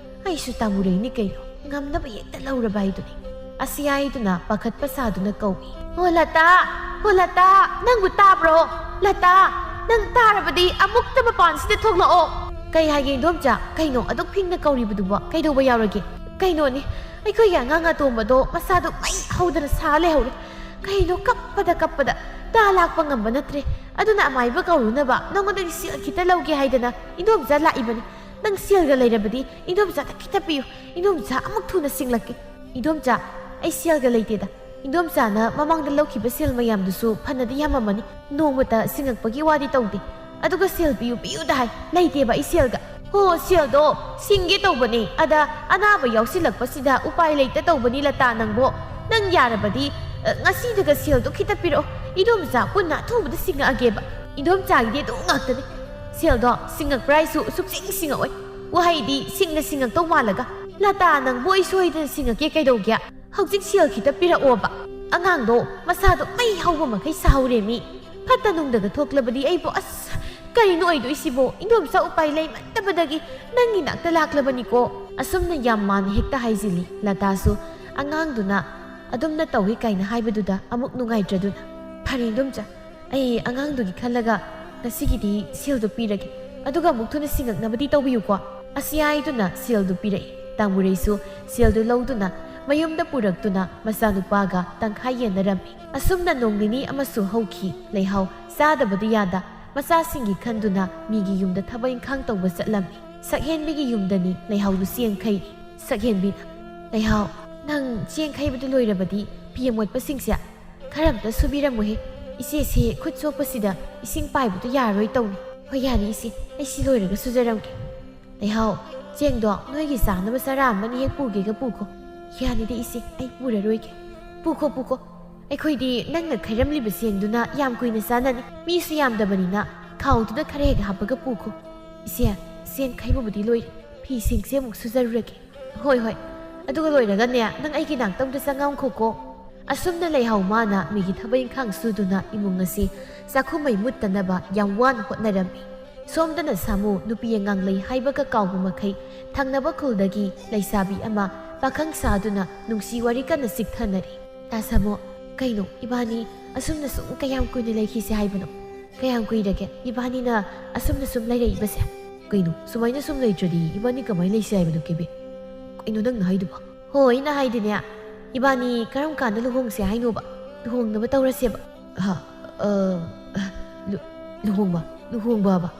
ꯑꯩꯁꯨ ꯇꯥꯃꯨꯔꯩꯅꯤ ꯀꯩꯅꯣ, ꯉꯝꯅꯕ ꯍꯦꯛꯇ ꯂꯧꯔꯕ ꯍꯥꯏꯗꯨꯅꯤ꯫" ꯑꯁꯤ ꯍꯥꯏꯗꯨꯅ ꯄꯥꯈꯠꯄ ꯁꯥꯗꯨꯅ ꯀꯧꯏ꯫ "ꯍꯣ ꯂꯇꯥ! ꯍꯣ ꯂꯇꯥ! ꯅꯪꯕꯨ ꯇꯥꯕ꯭ꯔꯣ? ꯂꯇꯥ! ꯅꯪ ꯇꯥꯔꯕꯗꯤ ꯑꯃꯨꯛꯇ ꯃꯄꯥꯟꯁꯤꯗ ꯊꯣꯛꯂꯛꯑꯣ!" "ꯀꯩ ꯍꯥꯏꯒꯦ ꯏꯟꯗꯣꯝꯆꯥ? ꯀꯩꯅꯣ ꯑꯗꯨꯛ ꯐꯤꯡꯅ ꯀꯧꯔꯤꯕꯗꯨꯕꯣ? ꯀꯩꯗꯧꯕ ꯌꯥꯎꯔꯒꯦ?" "ꯀꯩꯅꯣꯅꯦ, ꯑꯩꯈꯣꯏꯒꯤ ꯑꯉꯥꯡ ꯑꯇꯣꯝꯕꯗꯣ ꯃꯁꯥꯗꯣ ꯃꯩ ꯍꯧꯗꯅ ꯁꯥ ꯂꯩꯍꯧꯔꯦ꯫ ꯀꯩꯅꯣ ꯀꯞꯄꯗ ꯀꯞꯄꯗ ꯇꯥ ꯂꯥꯛꯄ ꯉꯝꯕ ꯅꯠꯇ꯭ꯔꯦ꯫ ꯑꯗꯨꯅ ꯑꯃꯥꯏꯕ ꯀꯧꯔꯨꯅꯕ ꯅꯉꯣꯟꯗꯒꯤ ꯁꯦꯜ ꯈꯤꯇ ꯂꯧꯒꯦ ꯍꯥꯏꯗꯅ ꯏꯟꯗꯣꯝꯆꯥ ꯂꯥꯛꯏꯕꯅꯤ꯫ ꯅꯪ ꯁꯦꯜꯒ ꯂꯩꯔꯕꯗꯤ ꯏꯟꯗꯣꯝꯆꯥꯗ ꯈꯤꯇ ꯄꯤꯌꯨ꯫ ꯏꯟꯗꯣꯝꯆꯥ ꯑꯃꯨꯛ ꯊꯨꯅ ꯁꯤꯡꯂꯛꯀꯦ꯫" "ꯏꯟꯗꯣꯝꯆꯥ, ꯑꯩ ꯁꯦꯜꯒ ꯂꯩꯇꯦꯗ꯫ ꯏꯟꯗꯣꯝꯆꯥꯅ ꯃꯃꯥꯡꯗ ꯂꯧꯈꯤꯕ ꯁꯦꯜ ꯃꯌꯥꯝꯗꯨꯁꯨ ꯐꯅꯗꯤ ꯌꯥꯝꯃꯝꯃꯅꯤ꯫ ꯅꯣꯡꯃꯇ ꯁꯤꯡꯉꯛꯄꯒꯤ ꯋꯥꯗꯤ ꯇꯧꯗꯦ꯫ ꯑꯗꯨꯒ ꯁꯦꯜ ꯄꯤꯌꯨ ꯄꯤꯌꯨꯗ ꯍꯥꯏ, ꯂꯩꯇꯦꯕ ꯑꯩ ꯁꯦꯜꯒ꯫" "ꯍꯣ, ꯁꯦꯜꯗꯣ ꯁꯤꯡꯒꯦ ꯇꯧꯕꯅꯦ, ꯑꯗ ꯑꯅꯥꯕ ꯌꯥꯎꯁꯤꯜꯂꯛꯄꯁꯤꯗ ꯎꯄꯥꯏ ꯂꯩꯇ ꯇꯧꯕꯅꯤ ꯂꯇꯥ ꯅꯪꯕꯣ꯫ ꯅꯪ ꯌꯥꯔꯕꯗꯤ, ꯑ, ꯉꯁꯤꯗꯒ ꯁꯦꯜꯗꯣ ꯈꯤꯇ ꯄꯤꯔꯛꯑꯣ꯫ ꯏꯟꯗꯣꯝꯆꯥ ꯄꯨꯟꯅ ꯑꯊꯨꯕꯗ ꯁꯤꯡꯉꯛꯑꯒꯦꯕ꯫" "ꯏꯟꯗꯣꯝꯆꯥꯒꯤꯗꯤ ꯑꯗꯨ ꯉꯥꯛꯇꯅꯤ꯫ ꯁꯦꯜꯗꯣ ꯁꯤꯡꯉꯛꯄ꯭ꯔꯥ ꯍꯥꯏꯁꯨ ꯁꯨꯛꯁꯤꯡ ꯁꯤꯡꯉꯛꯑꯣꯏ꯫ ꯋꯥꯍꯩꯗꯤ ꯁꯤꯡꯅ ꯁꯤꯡꯉꯛꯇꯧ ꯃꯥꯜꯂꯒ꯫ ꯂꯇꯥ ꯅꯪꯕꯨ ꯑꯩ ꯁꯣꯏꯗꯅ ꯁꯤꯡꯉꯛꯀꯦ ꯀꯩꯗꯧꯒꯦ? ꯍꯧꯖꯤꯛ ꯁꯦꯜ ꯈꯤꯇ ꯄꯤꯔꯛꯑꯣꯕ꯫" ꯑꯉꯥꯡꯗꯣ ꯃꯁꯥꯗꯣ ꯃꯩ ꯍꯧꯕ ꯃꯈꯩ ꯁꯥꯍꯧꯔꯦ ꯃꯤ꯫ ꯐꯠꯇ ꯅꯨꯡꯗꯒ ꯊꯣꯛꯂꯕꯗꯤ ꯑꯩꯕꯨ, ꯑꯁ, ꯀꯔꯤꯅꯣ ꯑꯣꯏꯗꯣꯏꯁꯤꯕꯣ? ꯏꯟꯗꯣꯝꯆꯥ ꯎꯄꯥꯏ ꯂꯩꯃꯟꯗꯕꯗꯒꯤ ꯅꯪꯒꯤ ꯅꯥꯛꯇ ꯂꯥꯛꯂꯕꯅꯤꯀꯣ꯫ ꯑꯁꯨꯝꯅ ꯌꯥꯝ ꯃꯥꯟꯅ ꯍꯦꯛꯇ ꯍꯥꯏꯖꯤꯜꯂꯤ꯫ ꯂꯇꯥꯁꯨ ꯑꯉꯥꯡꯗꯨꯅ ꯑꯗꯨꯝꯅ ꯇꯧꯏ ꯀꯥꯏꯅ ꯍꯥꯏꯕꯗꯨꯗ ꯑꯃꯨꯛ ꯅꯨꯡꯉꯥꯏꯇ꯭ꯔꯗꯨꯅ, "ꯐꯔꯦ ꯏꯟꯗꯣꯝꯆꯥ, ꯑꯩ ꯑꯉꯥꯡꯗꯨꯒꯤ ꯈꯜꯂꯒ ꯉꯁꯤꯒꯤꯗꯤ ꯁꯦꯜꯗꯨ ꯄꯤꯔꯒꯦ, ꯑꯗꯨꯒ ꯑꯃꯨꯛ ꯊꯨꯅ ꯁꯤꯡꯉꯛꯅꯕꯗꯤ ꯇꯧꯕꯤꯌꯨꯀꯣ" ꯑꯁꯤ ꯍꯥꯏꯗꯨꯅ ꯁꯦꯜꯗꯨ ꯄꯤꯔꯛꯏ꯫ ꯇꯥꯃꯨꯔꯩꯁꯨ ꯁꯦꯜꯗꯨ ꯂꯧꯗꯨꯅ ꯃꯌꯨꯝꯗ ꯄꯨꯔꯛꯇꯨꯅ ꯃꯆꯥꯅꯨꯄꯥꯒ ꯇꯪꯈꯥꯏ ꯌꯦꯟꯅꯔꯝꯃꯤ꯫ ꯑꯁꯨꯝꯅ ꯅꯣꯡ ꯅꯤꯅꯤ ꯑꯃꯁꯨ ꯍꯧꯈꯤ꯫ ꯂꯩꯍꯥꯎ ꯆꯥꯗꯕꯗꯤ ꯌꯥꯗ ꯃꯆꯥꯁꯤꯡꯒꯤ ꯈꯟꯗꯨꯅ ꯃꯤꯒꯤ ꯌꯨꯝꯗ ꯊꯕꯛ ꯏꯪꯈꯥꯡ ꯇꯧꯕ ꯆꯠꯂꯝꯃꯤ꯫ ꯁꯛꯍꯦꯟꯕꯤꯒꯤ ꯌꯨꯝꯗꯅꯤ ꯂꯩꯍꯥꯎꯗꯨ ꯆꯦꯡ ꯈꯩꯔꯤ꯫ ꯁꯛꯍꯦꯟꯕꯤꯅ, "ꯂꯩꯍꯥꯎ, ꯅꯪ ꯆꯦꯡ ꯈꯩꯕꯗꯨ ꯂꯣꯏꯔꯕꯗꯤ ꯐꯤ ꯑꯃꯣꯠꯄꯁꯤꯡꯁꯦ ꯈꯔ ꯑꯝꯇ ꯁꯨꯕꯤꯔꯝꯃꯨꯍꯦ꯫ ꯏꯆꯦꯁꯦ ꯈꯨꯠ ꯁꯣꯛꯄꯁꯤꯗ ꯏꯁꯤꯡ ꯄꯥꯏꯕꯗꯨ ꯌꯥꯔꯔꯣꯏ ꯇꯧꯅꯤ꯫" "ꯍꯣꯏ, ꯌꯥꯅꯤ ꯏꯆꯦ, ꯑꯩ ꯁꯤ ꯂꯣꯏꯔꯒ ꯁꯨꯖꯔꯝꯒꯦ꯫" "ꯂꯩꯍꯥꯎ, ꯆꯦꯡꯗꯣ ꯅꯣꯏꯒꯤ ꯆꯥꯅꯕ ꯆꯔꯥ ꯑꯃꯅꯤ ꯍꯦꯛ ꯄꯨꯒꯦꯒ ꯄꯨꯈꯣ꯫" "ꯌꯥꯅꯤꯗ ꯏꯆꯦ, ꯑꯩ ꯄꯨꯔꯔꯣꯏꯒꯦ꯫" "ꯄꯨꯈꯣ, ꯄꯨꯈꯣ꯫ ꯑꯩꯈꯣꯏꯗꯤ ꯅꯪꯅ ꯈꯩꯔꯝꯂꯤꯕ ꯆꯦꯡꯗꯨꯅ ꯌꯥꯝ ꯀꯨꯏꯅ ꯆꯥꯅꯅꯤ꯫ ꯃꯤꯁꯨ ꯌꯥꯝꯗꯕꯅꯤꯅ ꯊꯥꯎꯗꯨꯗ ꯈꯔ ꯍꯦꯛ ꯍꯥꯞꯄꯒ ꯄꯨꯈꯣ꯫" "ꯏꯆꯦ, ꯆꯦꯡ ꯈꯩꯕꯕꯨꯗꯤ ꯂꯣꯏꯔꯦ꯫ ꯐꯤꯁꯤꯡꯁꯦ ꯑꯃꯨꯛ ꯁꯨꯖꯔꯨꯔꯒꯦ꯫" "ꯍꯣꯏ, ꯍꯣꯏ꯫ ꯑꯗꯨꯒ ꯂꯣꯏꯔꯒꯅꯦ, ꯅꯪ ꯑꯩꯒꯤ ꯅꯥꯛꯇ ꯑꯝꯇ ꯆꯪꯉꯝꯈꯣꯀꯣ꯫" ꯑꯁꯨꯝꯅ ꯂꯩꯍꯥꯎ ꯃꯥꯅ ꯃꯤꯒꯤ ꯊꯕꯛ ꯏꯪꯈꯥꯡ ꯁꯨꯗꯨꯅ ꯏꯃꯨꯡ ꯑꯁꯤ ꯆꯥꯛꯈꯨꯝ ꯃꯩ ꯃꯨꯠꯇꯅꯕ ꯌꯥꯝ ꯋꯥꯅ ꯍꯣꯠꯅꯔꯝꯃꯤ꯫ ꯁꯣꯝꯗꯅ ꯁꯥꯃꯨ ꯅꯨꯄꯤ ꯑꯉꯥꯡ ꯂꯩ ꯍꯥꯏꯕꯒ ꯀꯥꯎꯕ ꯃꯈꯩ ꯊꯪꯅꯕ ꯈꯨꯜꯗꯒꯤ ꯂꯩꯁꯥꯕꯤ ꯑꯃ ꯄꯥꯈꯪ ꯁꯥꯗꯨꯅ ꯅꯨꯡꯁꯤ ꯋꯥꯔꯤ ꯀꯟꯅ ꯆꯤꯛꯊꯅꯔꯤ꯫ "ꯇꯥ ꯁꯥꯃꯨ, ꯀꯩꯅꯣ ꯏꯕꯥꯅꯤ ꯑꯁꯨꯝꯅ ꯁꯨꯝ ꯀꯌꯥꯝ ꯀꯨꯏꯅ ꯂꯩꯈꯤꯁꯦ ꯍꯥꯏꯕꯅꯣ? ꯀꯌꯥꯝ ꯀꯨꯏꯔꯒꯦ ꯏꯕꯥꯅꯤꯅ ꯑꯁꯨꯝꯅ ꯁꯨꯝ ꯂꯩꯔꯛꯏꯕꯁꯦ?" "ꯀꯩꯅꯣ, ꯁꯨꯃꯥꯏꯅ ꯁꯨꯝ ꯂꯩꯇ꯭ꯔꯗꯤ ꯏꯕꯥꯅꯤ ꯀꯃꯥꯏꯅ ꯂꯩꯁꯦ ꯍꯥꯏꯕꯅꯣ, ꯀꯦꯕꯤ? ꯀꯩꯅꯣ ꯅꯪꯅ ꯍꯥꯏꯗꯨꯕꯣ?" "ꯍꯣ, ꯑꯩꯅ ꯍꯥꯏꯗꯤꯅꯦ, ꯏꯕꯥꯅꯤ ꯀꯔꯝ ꯀꯥꯟꯗ ꯂꯨꯍꯣꯡꯁꯦ ꯍꯥꯏꯅꯣꯕ? ꯂꯨꯍꯣꯡꯅꯕ ꯇꯧꯔꯁꯦꯕ꯫" "ꯍꯥ, ꯑ, ꯂꯨ-, ꯂꯨꯍꯣꯡꯕ? ꯂꯨꯍꯣꯡꯕꯕ?"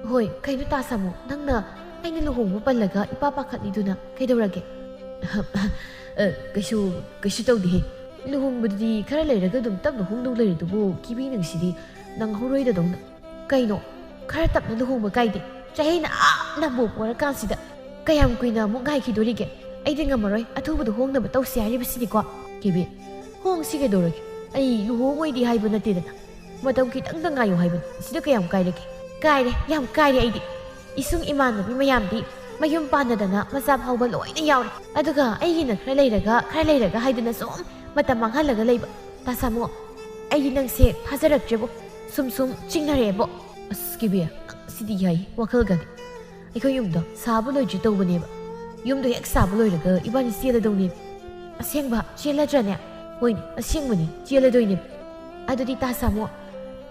"ꯍꯣꯏ, ꯀꯩꯅꯣ ꯇꯥ ꯁꯥꯃꯨ, ꯅꯪꯅ ꯑꯩꯅ ꯂꯨꯍꯣꯡꯕ ꯄꯜꯂꯒ ꯏꯄꯥ ꯄꯥꯈꯠꯂꯤꯗꯨꯅ ꯀꯩꯗꯧꯔꯒꯦ?" "ꯑ, ꯀꯩꯁꯨ, ꯀꯩꯁꯨ ꯇꯧꯗꯦꯍꯦ꯫ ꯂꯨꯍꯣꯡꯕꯗꯨꯗꯤ ꯈꯔ ꯂꯩꯔꯒ ꯑꯗꯨꯝ ꯇꯞꯅ ꯍꯣꯡꯗꯧ ꯂꯩꯔꯗꯨꯕꯨ, ꯀꯦꯕꯤ ꯅꯪꯁꯤꯗꯤ ꯅꯪꯍꯧꯔꯣꯏꯗꯗꯧꯅ꯫" "ꯀꯩꯅꯣ? ꯈꯔ ꯇꯞꯅ ꯂꯨꯍꯣꯡꯕ ꯀꯥꯏꯗꯦ? ꯆꯍꯤꯅ ꯑꯥ ꯅꯝꯕꯣꯞ ꯑꯣꯏꯔꯀꯥꯟꯁꯤꯗ ꯀꯌꯥꯝ ꯀꯨꯏꯅ ꯑꯃꯨꯛ ꯉꯥꯏꯈꯤꯗꯣꯔꯤꯒꯦ? ꯑꯩꯗꯤ ꯉꯝꯃꯔꯣꯏ, ꯑꯊꯨꯕꯗ ꯍꯣꯡꯅꯕ ꯇꯧꯁꯤ ꯍꯥꯏꯔꯤꯕꯁꯤꯗꯤꯀꯣ꯫" "ꯀꯦꯕꯤ, ꯍꯣꯡꯁꯤ ꯀꯩꯗꯧꯔꯒꯦ? ꯑꯩ ꯂꯨꯍꯣꯡꯉꯣꯏꯗꯤ ꯍꯥꯏꯕ ꯅꯠꯇꯦꯗꯅ꯫ ꯃꯇꯝ ꯈꯤꯇꯪꯗ ꯉꯥꯏꯌꯨ ꯍꯥꯏꯕꯅꯤ꯫ ꯁꯤꯗ ꯀꯌꯥꯝ ꯀꯥꯏꯔꯒꯦ?" "ꯀꯥꯏꯔꯦ, ꯌꯥꯝ ꯀꯥꯏꯔꯦ ꯑꯩꯗꯤ꯫ ꯏꯁꯨꯡ ꯏꯃꯥꯟꯅꯕꯤ ꯃꯌꯥꯝꯗꯤ ꯃꯌꯨꯝ ꯄꯥꯟꯅꯗꯅ ꯃꯆꯥ ꯐꯥꯎꯕ ꯂꯣꯏꯅ ꯌꯥꯎꯔꯦ꯫ ꯑꯗꯨꯒ ꯑꯩꯒꯤꯅ ꯈꯔ ꯂꯩꯔꯒ, ꯈꯔ ꯂꯩꯔꯒ ꯍꯥꯏꯗꯅ ꯁꯨꯝ ꯃꯇꯝ ꯃꯥꯡꯍꯜꯂꯒ ꯂꯩꯕ꯫ ꯇꯥ ꯁꯥꯃꯨ, ꯑꯩꯗꯤ ꯅꯪꯁꯦ ꯊꯥꯖꯔꯛꯇ꯭ꯔꯦꯕꯣ꯫ ꯁꯨꯝ ꯁꯨꯝ ꯆꯤꯡꯅꯔꯛꯑꯦꯕꯣ꯫" "ꯑꯁ ꯀꯦꯕꯤ, ꯁꯤꯗꯤ ꯌꯥꯏ, ꯋꯥꯈꯜꯒꯗꯤ꯫ ꯑꯩꯈꯣꯏ ꯌꯨꯝꯗꯣ ꯁꯥꯕ ꯂꯣꯏꯗ꯭ꯔꯤ ꯇꯧꯕꯅꯦꯕ꯫ ꯌꯨꯝꯗꯣ ꯍꯦꯛ ꯁꯥꯕ ꯂꯣꯏꯔꯒ ꯏꯕꯥꯅꯤ ꯆꯦꯜꯂꯗꯧꯅꯦꯕ꯫" ꯑꯁꯦꯡꯕ ꯆꯦꯜꯂꯗ꯭ꯔꯅꯦ? ꯍꯣꯏꯅꯦ, ꯑꯁꯦꯡꯕꯅꯤ, ꯆꯦꯜꯂꯗꯣꯏꯅꯦ꯫ ꯑꯗꯨꯗꯤ ꯇꯥ ꯁꯥꯃꯨ,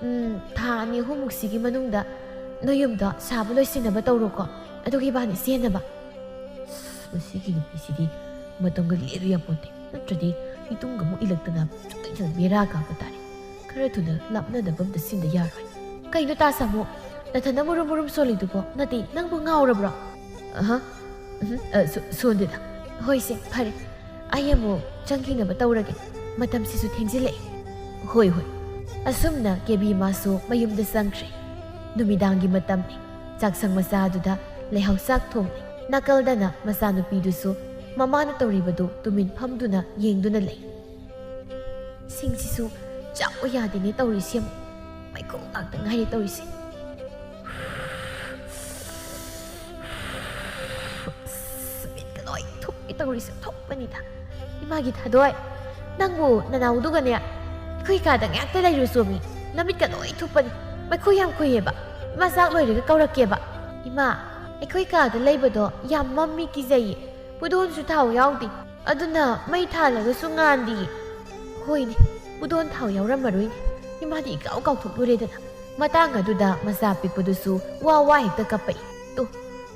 ꯎꯝ, ꯊꯥ ꯑꯅꯤ ꯑꯍꯨꯝꯃꯨꯛꯁꯤꯒꯤ ꯃꯅꯨꯡꯗ ꯅꯣꯏ ꯌꯨꯝꯗꯣ ꯁꯥꯕ ꯂꯣꯏꯁꯤꯟꯅꯕ ꯇꯧꯔꯣꯀꯣ꯫ ꯑꯗꯨꯒ ꯏꯕꯥꯅꯤ ꯆꯦꯟꯅꯕ꯫ ꯑꯁ, ꯃꯁꯤꯒꯤ ꯅꯨꯄꯤꯁꯤꯗꯤ ꯃꯇꯝꯒ ꯂꯦꯜꯂꯨ ꯌꯥꯄꯣꯟꯇꯦ꯫ ꯅꯠꯇ꯭ꯔꯗꯤ ꯏꯇꯨꯡꯒ ꯑꯃꯨꯛ ꯏꯜꯂꯛꯇꯅ ꯆꯨꯝꯅ ꯕꯦꯔꯥ ꯀꯥꯕ ꯇꯥꯔꯦ꯫ ꯈꯔ ꯊꯨꯅ ꯂꯥꯞꯅꯅꯕ ꯑꯝꯇ ꯁꯤꯟꯗ ꯌꯥꯔꯣꯏ꯫ ꯀꯩꯅꯣ ꯇꯥ ꯁꯥꯃꯨ? ꯅꯊꯟꯗ ꯃꯨꯔꯨꯝ ꯃꯨꯔꯨꯝ ꯁꯣꯜꯂꯤꯗꯨꯕꯣ? ꯅꯠꯇꯦ, ꯅꯪꯕꯨ ꯉꯥꯎꯔꯕ꯭ꯔꯣ? ꯑꯍ, ꯎꯝꯍꯨꯝ, ꯑ, ꯁꯣ-, ꯁꯣꯟꯗꯦꯗ꯫ ꯍꯣꯏꯁꯦ, ꯐꯔꯦ꯫ ꯑꯩ ꯑꯃꯨꯛ ꯆꯪꯈꯤꯅꯕ ꯇꯧꯔꯒꯦ꯫ ꯃꯇꯝꯁꯤꯁꯨ ꯊꯦꯡꯖꯤꯜꯂꯛꯑꯦ꯫ ꯍꯣꯏ, ꯍꯣꯏ꯫ ꯑꯁꯨꯝꯅ ꯀꯦꯕꯤ ꯃꯥꯁꯨ ꯃꯌꯨꯝꯗ ꯆꯪꯈ꯭ꯔꯦ꯫ ꯅꯨꯃꯤꯗꯥꯡꯒꯤ ꯃꯇꯝꯅꯤ꯫ ꯆꯥꯛꯁꯪ ꯃꯆꯥꯗꯨꯗ ꯂꯩꯍꯥꯎ ꯆꯥꯛ ꯊꯣꯡꯂꯤ꯫ ꯅꯥꯀꯜꯗꯅ ꯃꯆꯥꯅꯨꯄꯤꯗꯨꯁꯨ ꯃꯃꯥꯅ ꯇꯧꯔꯤꯕꯗꯨ ꯇꯨꯃꯤꯟ ꯐꯝꯗꯨꯅ ꯌꯦꯡꯗꯨꯅ ꯂꯩ꯫ ꯁꯤꯡꯁꯤꯁꯨ ꯆꯥꯎꯕ ꯌꯥꯗꯦꯅꯦ ꯇꯧꯔꯤꯁꯦ꯫ ꯃꯩꯈꯨ ꯉꯥꯛꯇ ꯉꯥꯏꯔꯦ ꯇꯧꯔꯤꯁꯦ꯫ ꯑꯁ, ꯃꯤꯠꯀ ꯂꯣꯏ ꯊꯨꯞꯄꯦ ꯇꯧꯔꯤꯁꯦ, ꯊꯨꯞꯄꯅꯤꯗ꯫ ꯏꯃꯥꯒꯤ ꯊꯥꯗꯣꯏ, ꯅꯪꯕꯨ ꯅꯅꯥꯎꯗꯨꯒꯅꯦ ꯑꯩꯈꯣꯏ ꯀꯥꯗ ꯉꯥꯛꯇ ꯂꯩꯔꯨ ꯆꯣꯃꯤ꯫ ꯅꯃꯤꯠꯀ ꯂꯣꯏ ꯊꯨꯞꯄꯅꯤ꯫ ꯃꯩꯈꯨ ꯌꯥꯝ ꯈꯨꯏꯌꯦꯕ꯫ ꯏꯃꯥ ꯆꯥꯛ ꯂꯣꯏꯔꯒ ꯀꯧꯔꯛꯀꯦꯕ꯫ ꯏꯃꯥ, ꯑꯩꯈꯣꯏ ꯀꯥꯗ ꯂꯩꯕꯗꯣ ꯌꯥꯝ ꯃꯝꯃꯤ, ꯀꯤꯖꯩꯌꯦ꯫ ꯄꯨꯗꯣꯟꯁꯨ ꯊꯥꯎ ꯌꯥꯎꯗꯦ꯫ ꯑꯗꯨꯅ ꯃꯩ ꯊꯥꯜꯂꯒꯁꯨ ꯉꯥꯟꯗꯤꯌꯦ꯫ ꯍꯣꯏꯅꯦ, ꯄꯨꯗꯣꯟ ꯊꯥꯎ ꯌꯥꯎꯔꯝꯃꯔꯣꯏꯅꯦ꯫ ꯏꯃꯥꯗꯤ ꯏꯀꯥꯎ ꯀꯥꯎꯊꯣꯛꯂꯨꯔꯦꯗꯅ꯫ ꯃꯇꯥꯡ ꯑꯗꯨꯗ ꯃꯆꯥ ꯄꯤꯛꯄꯗꯨꯁꯨ ꯋꯥ ꯋꯥ ꯍꯦꯛꯇ ꯀꯞꯄꯛꯏ꯫ ꯇꯣ,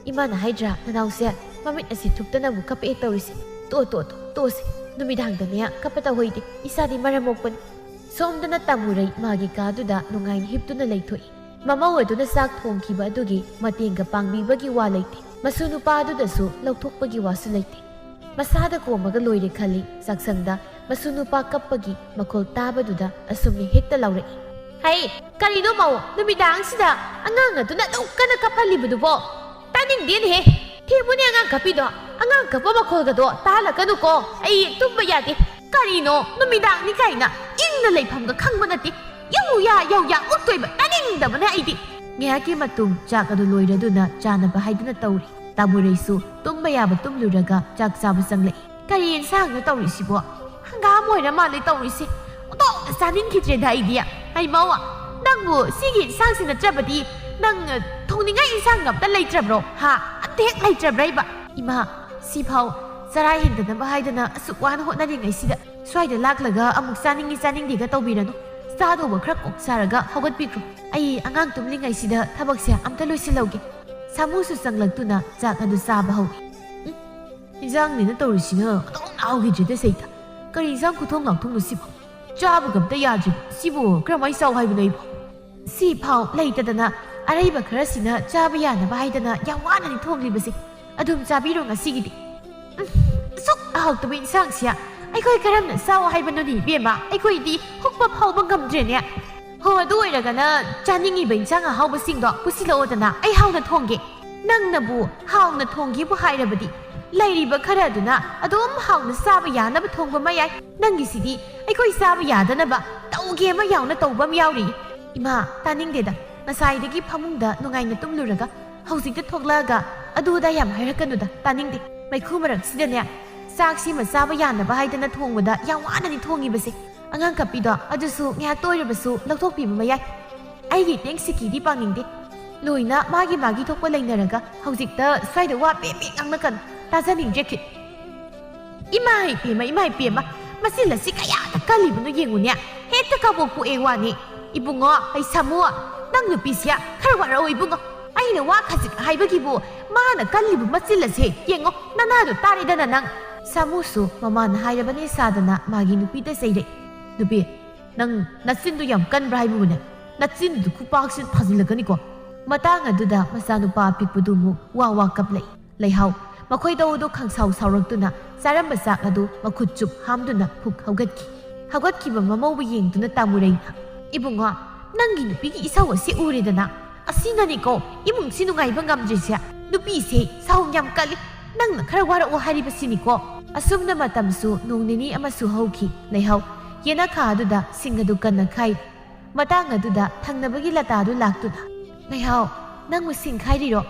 ꯏꯃꯥꯅ ꯍꯥꯏꯗ꯭ꯔꯥ ꯅꯅꯥꯎꯁꯦ ꯃꯃꯤꯠ ꯑꯁꯤ ꯊꯨꯞꯇꯅꯕꯨ ꯀꯞꯄꯛꯑꯦ ꯇꯧꯔꯤꯁꯦ꯫ ꯇꯣ, ꯇꯣ, ꯇꯣ, ꯇꯣꯁꯦ꯫ ꯅꯨꯃꯤꯗꯥꯡꯗꯅꯦ ꯀꯞꯄ ꯇꯧꯍꯩꯗꯦ꯫ ꯏꯆꯥꯗꯤ ꯃꯔꯝ ꯃꯣꯛꯄꯅꯤ꯫ ꯁꯣꯝꯗꯅ ꯇꯥꯃꯨꯔꯩ ꯃꯥꯒꯤ ꯀꯥꯗꯨꯗ ꯅꯨꯡꯉꯥꯏꯅ ꯍꯤꯞꯇꯨꯅ ꯂꯩꯊꯣꯛꯏ꯫ ꯃꯃꯧ ꯑꯗꯨꯅ ꯆꯥꯛ ꯊꯣꯡꯈꯤꯕ ꯑꯗꯨꯒꯤ ꯃꯇꯦꯡꯒ ꯄꯥꯡꯕꯤꯕꯒꯤ ꯋꯥ ꯂꯩꯇꯦ꯫ ꯃꯁꯨ ꯅꯨꯄꯥ ꯑꯗꯨꯗꯁꯨ ꯂꯧꯊꯣꯛꯄꯒꯤ ꯋꯥꯁꯨ ꯂꯩꯇꯦ꯫ ꯃꯁꯥꯗ ꯀꯣꯝꯃꯒ ꯂꯣꯏꯔꯦ ꯈꯜꯂꯤ꯫ ꯆꯥꯛꯁꯪꯗ ꯃꯁꯨ ꯅꯨꯄꯥ ꯀꯞꯄꯒꯤ ꯃꯈꯣꯜ ꯇꯥꯕꯗꯨꯗ ꯑꯁꯨꯝꯅ ꯍꯦꯛꯇ ꯂꯥꯎꯔꯛꯏ꯫ "ꯍꯩ, ꯀꯔꯤꯅꯣ ꯃꯧ? ꯅꯨꯃꯤꯗꯥꯡꯁꯤꯗ ꯑꯉꯥꯡ ꯑꯗꯨꯅ ꯑꯗꯨꯛ ꯀꯟꯅ ꯀꯞꯍꯜꯂꯤꯕꯗꯨꯕꯣ? ꯇꯥꯅꯤꯡꯗꯦꯅꯦꯍꯦ꯫ ꯊꯦꯝꯃꯨꯅꯦ ꯑꯉꯥꯡ ꯀꯞꯄꯤꯗꯣ꯫ ꯑꯉꯥꯡ ꯀꯞꯄ ꯃꯈꯣꯜꯒꯗꯣ ꯇꯥꯍꯜꯂꯛꯀꯅꯨꯀꯣ꯫ ꯑꯩ ꯇꯨꯝꯕ ꯌꯥꯗꯦ꯫ ꯀꯔꯤꯅꯣ ꯅꯨꯃꯤꯗꯥꯡꯅꯤ ꯀꯥꯏꯅ ꯏꯪꯅ ꯂꯩꯐꯝꯒ ꯈꯪꯕ ꯅꯠꯇꯦ꯫ ꯌꯧ ꯌꯥ, ꯌꯧ ꯌꯥ, ꯑꯣꯛꯇꯣꯏꯕ ꯇꯥꯅꯤꯡꯗꯕꯅ ꯑꯩꯗꯤ꯫" ꯉꯥꯏꯍꯥꯛꯀꯤ ꯃꯇꯨꯡ ꯆꯥꯛ ꯑꯗꯨ ꯂꯣꯏꯔꯗꯨꯅ ꯆꯥꯅꯕ ꯍꯥꯏꯗꯨꯅ ꯇꯧꯔꯤ꯫ ꯇꯥꯃꯨꯔꯩꯁꯨ ꯇꯨꯝꯕ ꯌꯥꯕ ꯇꯨꯝꯂꯨꯔꯒ ꯆꯥꯛ ꯆꯥꯕ ꯆꯪꯂꯛꯏ꯫ "ꯀꯔꯤ ꯌꯦꯟꯁꯥꯡꯅꯣ ꯇꯧꯔꯤꯁꯤꯕꯣ? ꯍꯪꯒꯥꯝ ꯑꯣꯏꯔ ꯃꯥꯜꯂꯦ ꯇꯧꯔꯤꯁꯦ꯫ ꯑꯣꯟꯊꯣꯛꯅ ꯆꯥꯅꯤꯡꯈꯤꯗ꯭ꯔꯦꯗ ꯑꯩꯗꯤ꯫ ꯍꯩ ꯃꯧ, ꯅꯪꯕꯨ ꯁꯤꯒꯤ ꯌꯦꯟꯁꯥꯡꯁꯤ ꯅꯠꯇ꯭ꯔꯕꯗꯤ ꯅꯪ, ꯑ, ꯊꯣꯡꯅꯤꯡꯉꯥꯏ ꯌꯦꯟꯁꯥꯡ ꯑꯝꯇ ꯂꯩꯇ꯭ꯔꯕ꯭ꯔꯣ? ꯍꯥ? ꯑꯝꯇ ꯍꯦꯛ ꯂꯩꯇ꯭ꯔꯕ꯭ꯔꯥ ꯏꯕ?" "ꯏꯃꯥ, ꯁꯤꯐꯥꯎ ꯆꯔꯥ ꯍꯦꯟꯗꯅꯕ ꯍꯥꯏꯗꯅ ꯑꯁꯨꯛ ꯋꯥꯅ ꯍꯣꯠꯅꯔꯤꯉꯩꯁꯤꯗ ꯁ꯭ꯋꯥꯏꯗ ꯂꯥꯛꯂꯒ ꯑꯃꯨꯛ ꯆꯥꯅꯤꯡꯉꯤ ꯆꯥꯅꯤꯡꯗꯦꯒ ꯇꯧꯕꯤꯔꯅꯨ꯫ ꯆꯥꯗꯧꯕ ꯈꯔ ꯀꯣꯛ ꯆꯥꯔꯒ ꯍꯧꯒꯠꯄꯤꯈ꯭ꯔꯣ꯫ ꯑꯩ ꯑꯉꯥꯡ ꯇꯨꯝꯂꯤꯉꯩꯁꯤꯗ ꯊꯕꯛꯁꯦ ꯑꯝꯇ ꯂꯣꯏꯁꯤꯜꯍꯧꯒꯦ꯫ ꯁꯥꯃꯨꯁꯨ ꯆꯪꯂꯛꯇꯨꯅ ꯆꯥꯛ ꯑꯗꯨ ꯆꯥꯕ ꯍꯧꯏ꯫ ꯎꯝ, ꯏꯟꯖꯥꯡꯅꯤꯅ ꯇꯧꯔꯤꯁꯤꯅ ꯑꯗꯨꯝ ꯍꯥꯎꯈꯤꯗ꯭ꯔꯦꯗ ꯁꯩꯇ꯫ ꯀꯔꯤ ꯏꯟꯖꯥꯡ ꯈꯨꯊꯣꯡ ꯂꯥꯛꯊꯣꯡꯅꯣ ꯁꯤꯕꯣ? ꯆꯥꯕꯒ ꯑꯝꯇ ꯌꯥꯗ꯭ꯔꯦ꯫ ꯁꯤꯕꯨ ꯀꯔꯝꯍꯥꯏꯅ ꯆꯥꯎ ꯍꯥꯏꯕꯅꯣ ꯑꯩꯕꯣ? ꯁꯤ ꯐꯥꯎ ꯂꯩꯇꯗꯅ ꯑꯔꯩꯕ ꯈꯔꯁꯤꯅ ꯆꯥꯕ ꯌꯥꯅꯕ ꯍꯥꯏꯗꯅ ꯌꯥꯝ ꯋꯥꯅꯅꯤ ꯊꯣꯡꯂꯤꯕꯁꯦ꯫ ꯑꯗꯨꯝ ꯆꯥꯕꯤꯔꯣ ꯉꯁꯤꯒꯤꯗꯤ꯫ ꯎꯝ, ꯑꯁꯨꯛ ꯍꯥꯎꯇꯕ ꯏꯟꯁꯥꯡꯁꯦ ꯑꯩꯈꯣꯏ ꯀꯔꯝꯅ ꯆꯥꯎ ꯍꯥꯏꯕꯅꯣꯅꯦ ꯏꯕꯦꯝꯃ? ꯑꯩꯈꯣꯏꯗꯤ ꯍꯨꯛꯄ ꯐꯥꯎꯕ ꯉꯝꯗ꯭ꯔꯦꯅꯦ꯫ ꯍꯣ, ꯑꯗꯨ ꯑꯣꯏꯔꯒꯅ ꯆꯥꯅꯤꯡꯉꯤꯕ ꯏꯟꯁꯥꯡ ꯑꯍꯥꯎꯕꯁꯤꯡꯗꯣ ꯄꯨꯁꯤꯜꯂꯛꯑꯣꯗꯅ, ꯑꯩ ꯍꯥꯎꯅ ꯊꯣꯡꯒꯦ꯫ ꯅꯪꯅꯕꯨ ꯍꯥꯎꯅ ꯊꯣꯡꯒꯦꯕꯨ ꯍꯥꯏꯔꯕꯗꯤ ꯂꯩꯔꯤꯕ ꯈꯔ ꯑꯗꯨꯅ ꯑꯗꯨꯝ ꯍꯥꯎꯅ ꯆꯥꯕ ꯌꯥꯅꯕ ꯊꯣꯡꯕ ꯃꯌꯥꯏ꯫ ꯅꯪꯒꯤꯁꯤꯗꯤ ꯑꯩꯈꯣꯏ ꯆꯥꯕ ꯌꯥꯗꯅꯕ ꯇꯧꯒꯦ ꯑꯃ ꯌꯥꯎꯅ ꯇꯧꯕ ꯑꯃ ꯌꯥꯎꯔꯤ꯫ ꯏꯃꯥ, ꯇꯥꯅꯤꯡꯗꯦꯗ꯫ ꯉꯁꯥꯏꯗꯒꯤ ꯐꯃꯨꯡꯗ ꯅꯨꯡꯉꯥꯏꯅ ꯇꯨꯝꯂꯨꯔꯒ ꯍꯧꯖꯤꯛꯇ ꯊꯣꯛꯂꯛꯑꯒ ꯑꯗꯨꯗ ꯌꯥꯝ ꯍꯥꯏꯔꯛꯀꯅꯨꯗ, ꯇꯥꯅꯤꯡꯗꯦ꯫ ꯃꯩꯈꯨ ꯃꯔꯛꯁꯤꯗꯅꯦ, ꯆꯥꯛꯁꯤꯃ ꯆꯥꯕ ꯌꯥꯅꯕ ꯍꯥꯏꯗꯅ ꯊꯣꯡꯕꯗ ꯌꯥꯝ ꯋꯥꯅꯅꯤ ꯊꯣꯡꯉꯤꯕꯁꯦ꯫ ꯑꯉꯥꯡ ꯀꯞꯄꯤꯗꯣ ꯑꯗꯨꯁꯨ ꯉꯥꯏꯍꯥꯛꯇ ꯑꯣꯏꯔꯕꯁꯨ ꯂꯧꯊꯣꯛꯄꯤꯕ ꯃꯌꯥꯏ꯫ ꯑꯩꯒꯤ ꯏꯇꯦꯡ ꯁꯤꯀꯤꯗꯤ ꯄꯥꯡꯅꯤꯡꯗꯦ꯫ ꯂꯣꯏꯅ ꯃꯥꯒꯤ ꯃꯥꯒꯤ ꯊꯣꯛꯄ ꯂꯩꯅꯔꯒ ꯍꯧꯖꯤꯛꯇ ꯁ꯭ꯋꯥꯏꯗ ꯋꯥ ꯄꯦ ꯄꯦ ꯉꯥꯡꯅꯀꯅꯨ꯫ ꯇꯥꯖꯅꯤꯡꯗ꯭ꯔꯦ ꯈꯤꯠ꯫ ꯏꯃꯥ ꯏꯄꯦꯝꯃ, ꯏꯃꯥ ꯏꯄꯦꯝꯃ, ꯃꯆꯤꯜ ꯑꯁꯤ ꯀꯌꯥꯗ ꯀꯜꯂꯤꯕꯅꯣ ꯌꯦꯡꯉꯨꯅꯦ꯫ ꯍꯦꯛꯇ ꯀꯥꯕꯣꯛ ꯄꯣꯛꯑꯦ ꯋꯥꯅꯤ꯫ ꯏꯕꯨꯡꯉꯣ, ꯑꯩ ꯁꯥꯃꯨ, ꯅꯪ ꯅꯨꯄꯤꯁꯦ ꯈꯔ ꯋꯥꯔꯛꯑꯣ ꯏꯕꯨꯡꯉꯣ꯫ ꯑꯩꯅ ꯋꯥ ꯈꯖꯤꯛ ꯍꯥꯏꯕꯒꯤꯕꯨ ꯃꯥꯅ ꯀꯜꯂꯤꯕ ꯃꯆꯤꯜ ꯑꯁꯦ ꯌꯦꯡꯉꯣ, ꯅꯅꯥꯗꯣ ꯇꯥꯔꯦꯗꯅ ꯅꯪ꯫ ꯁꯥꯃꯨꯁꯨ ꯃꯃꯥꯅ ꯍꯥꯏꯔꯕꯅꯦ ꯁꯥꯗꯅ ꯃꯥꯒꯤ ꯅꯨꯄꯤꯗ ꯆꯩꯔꯛꯏ꯫ ꯅꯨꯄꯤ, ꯅꯪ ꯅꯆꯤꯟꯗꯨ ꯌꯥꯝ ꯀꯟꯕ꯭ꯔꯥ ꯍꯥꯏꯕꯕꯨꯅꯦ? ꯅꯆꯤꯟꯗꯨ ꯈꯨꯄꯥꯛꯁꯤꯅ ꯊꯥꯖꯤꯜꯂꯛꯀꯅꯤꯀꯣ꯫ ꯃꯇꯥꯡ ꯑꯗꯨꯗ ꯃꯆꯥꯅꯨꯄꯥ ꯑꯄꯤꯛꯄꯗꯨ ꯑꯃꯨꯛ ꯋꯥ ꯋꯥ ꯀꯞꯂꯛꯏ꯫ ꯂꯩꯍꯥꯎ, ꯃꯈꯣꯏ ꯇꯧꯗꯨ ꯈꯪꯁꯥꯎ ꯁꯥꯎꯔꯛꯇꯨꯅ ꯆꯥꯔꯝꯕ ꯆꯥꯛ ꯑꯗꯨ ꯃꯈꯨꯠ ꯆꯨꯞ ꯍꯥꯝꯗꯨꯅ ꯐꯨꯛ ꯍꯧꯒꯠꯈꯤ꯫ ꯍꯧꯒꯠꯈꯤꯕ ꯃꯃꯧꯕꯨ ꯌꯦꯡꯗꯨꯅ ꯇꯥꯃꯨꯔꯩꯅ, "ꯏꯕꯨꯡꯉꯣ, ꯅꯪꯒꯤ ꯅꯨꯄꯤꯒꯤ ꯏꯁꯧ ꯑꯁꯤ ꯎꯔꯦꯗꯅ꯫ ꯑꯁꯤꯅꯅꯤꯀꯣ ꯏꯃꯨꯡꯁꯤ ꯅꯨꯡꯉꯥꯏꯕ ꯉꯝꯗ꯭ꯔꯤꯁꯦ꯫ ꯅꯨꯄꯤꯁꯦ ꯁꯥꯎ ꯌꯥꯝ ꯀꯜꯂꯤ꯫ ꯅꯪꯅ ꯈꯔ ꯋꯥꯔꯛꯑꯣ ꯍꯥꯏꯔꯤꯕꯁꯤꯅꯤꯀꯣ"꯫ ꯑꯁꯨꯝꯅ ꯃꯇꯝꯁꯨ ꯅꯣꯡ ꯅꯤꯅꯤ ꯑꯃꯁꯨ ꯍꯧꯈꯤ꯫ ꯂꯩꯍꯥꯎ, ꯌꯦꯅꯈꯥ ꯑꯗꯨꯗ ꯁꯤꯡ ꯑꯗꯨ ꯀꯟꯅ ꯈꯥꯏ꯫ ꯃꯇꯥꯡ ꯑꯗꯨꯗ ꯊꯪꯅꯕꯒꯤ ꯂꯇꯥꯗꯨ ꯂꯥꯛꯇꯨꯅ, "ꯂꯩꯍꯥꯎ, ꯅꯪꯕꯨ ꯁꯤꯡ ꯈꯥꯏꯔꯤꯔꯣ?"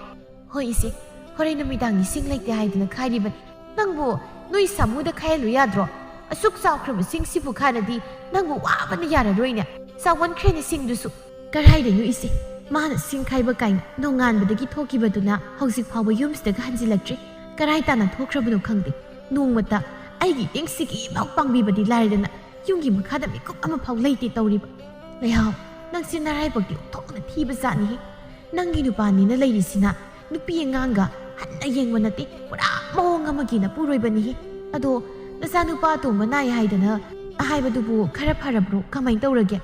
"ꯍꯣꯏ ꯏꯆꯦ, ꯍꯣꯔꯦꯟ ꯅꯨꯃꯤꯗꯥꯡꯒꯤ ꯁꯤꯡ ꯂꯩꯇꯦ ꯍꯥꯏꯗꯨꯅ ꯈꯥꯏꯔꯤꯕꯅꯤ꯫ ꯅꯪꯕꯨ ꯅꯣꯏ ꯁꯥꯃꯨꯗ ꯈꯥꯏꯍꯜꯂꯨ ꯌꯥꯗ꯭ꯔꯣ? ꯑꯁꯨꯛ ꯆꯥꯎꯈ꯭ꯔꯕ ꯁꯤꯡꯁꯤꯕꯨ ꯈꯥꯏꯔꯗꯤ ꯅꯪꯕꯨ ꯋꯥꯕꯅ ꯌꯥꯔꯔꯣꯏꯅꯦ꯫ ꯆꯥꯎꯃꯟꯈ꯭ꯔꯦꯅꯦ ꯁꯤꯡꯗꯨꯁꯨ"꯫ "ꯀꯔꯥꯏꯗꯩꯅꯣ ꯏꯆꯦ? ꯃꯥꯅ ꯁꯤꯡ ꯈꯥꯏꯕ ꯀꯥꯏꯅ ꯅꯣꯡꯉꯥꯟꯕꯗꯒꯤ ꯊꯣꯛꯈꯤꯕꯗꯨꯅ ꯍꯧꯖꯤꯛ ꯐꯥꯎꯕ ꯌꯨꯝꯁꯤꯗꯒ ꯍꯟꯖꯤꯜꯂꯛꯇ꯭ꯔꯤ꯫ ꯀꯔꯥꯏ ꯇꯥꯅ ꯊꯣꯛꯈ꯭ꯔꯕꯅꯣ ꯈꯪꯗꯦ"꯫ ꯅꯣꯡꯃꯇ ꯑꯩꯒꯤ ꯏꯇꯦꯡ ꯁꯤꯀꯤꯐꯥꯎ ꯄꯥꯡꯕꯤꯕꯗꯤ ꯂꯥꯏꯔꯗꯅ ꯌꯨꯝꯒꯤ ꯃꯈꯥꯗ ꯃꯤꯀꯨꯞ ꯑꯃꯐꯥꯎ ꯂꯩꯇꯦ ꯇꯧꯔꯤꯕ꯫ ꯂꯩꯍꯥꯎ, ꯅꯪꯁꯤ ꯅꯔꯥꯏꯕꯛꯇꯤ ꯑꯣꯟꯊꯣꯛꯅ ꯊꯤꯕ ꯖꯥꯠꯅꯤꯍꯦ꯫ ꯅꯪꯒꯤ ꯅꯨꯄꯥꯅꯤꯅ ꯂꯩꯔꯤꯁꯤꯅ ꯅꯨꯄꯤ ꯑꯉꯥꯡꯒ ꯍꯟꯅ ꯌꯦꯡꯕ ꯅꯠꯇꯦ, ꯄꯨꯔꯥ ꯃꯑꯣꯡ ꯑꯃꯒꯤ ꯅꯄꯨꯔꯣꯏꯕꯅꯤꯍꯦ꯫ ꯑꯗꯣ ꯅꯆꯥꯅꯨꯄꯥ ꯑꯇꯣꯝꯕ ꯅꯥꯏ ꯍꯥꯏꯗꯅ ꯍꯥꯏꯕꯗꯨꯕꯨ ꯈꯔ ꯐꯔꯕ꯭ꯔꯣ? ꯀꯃꯥꯏꯅ ꯇꯧꯔꯒꯦ?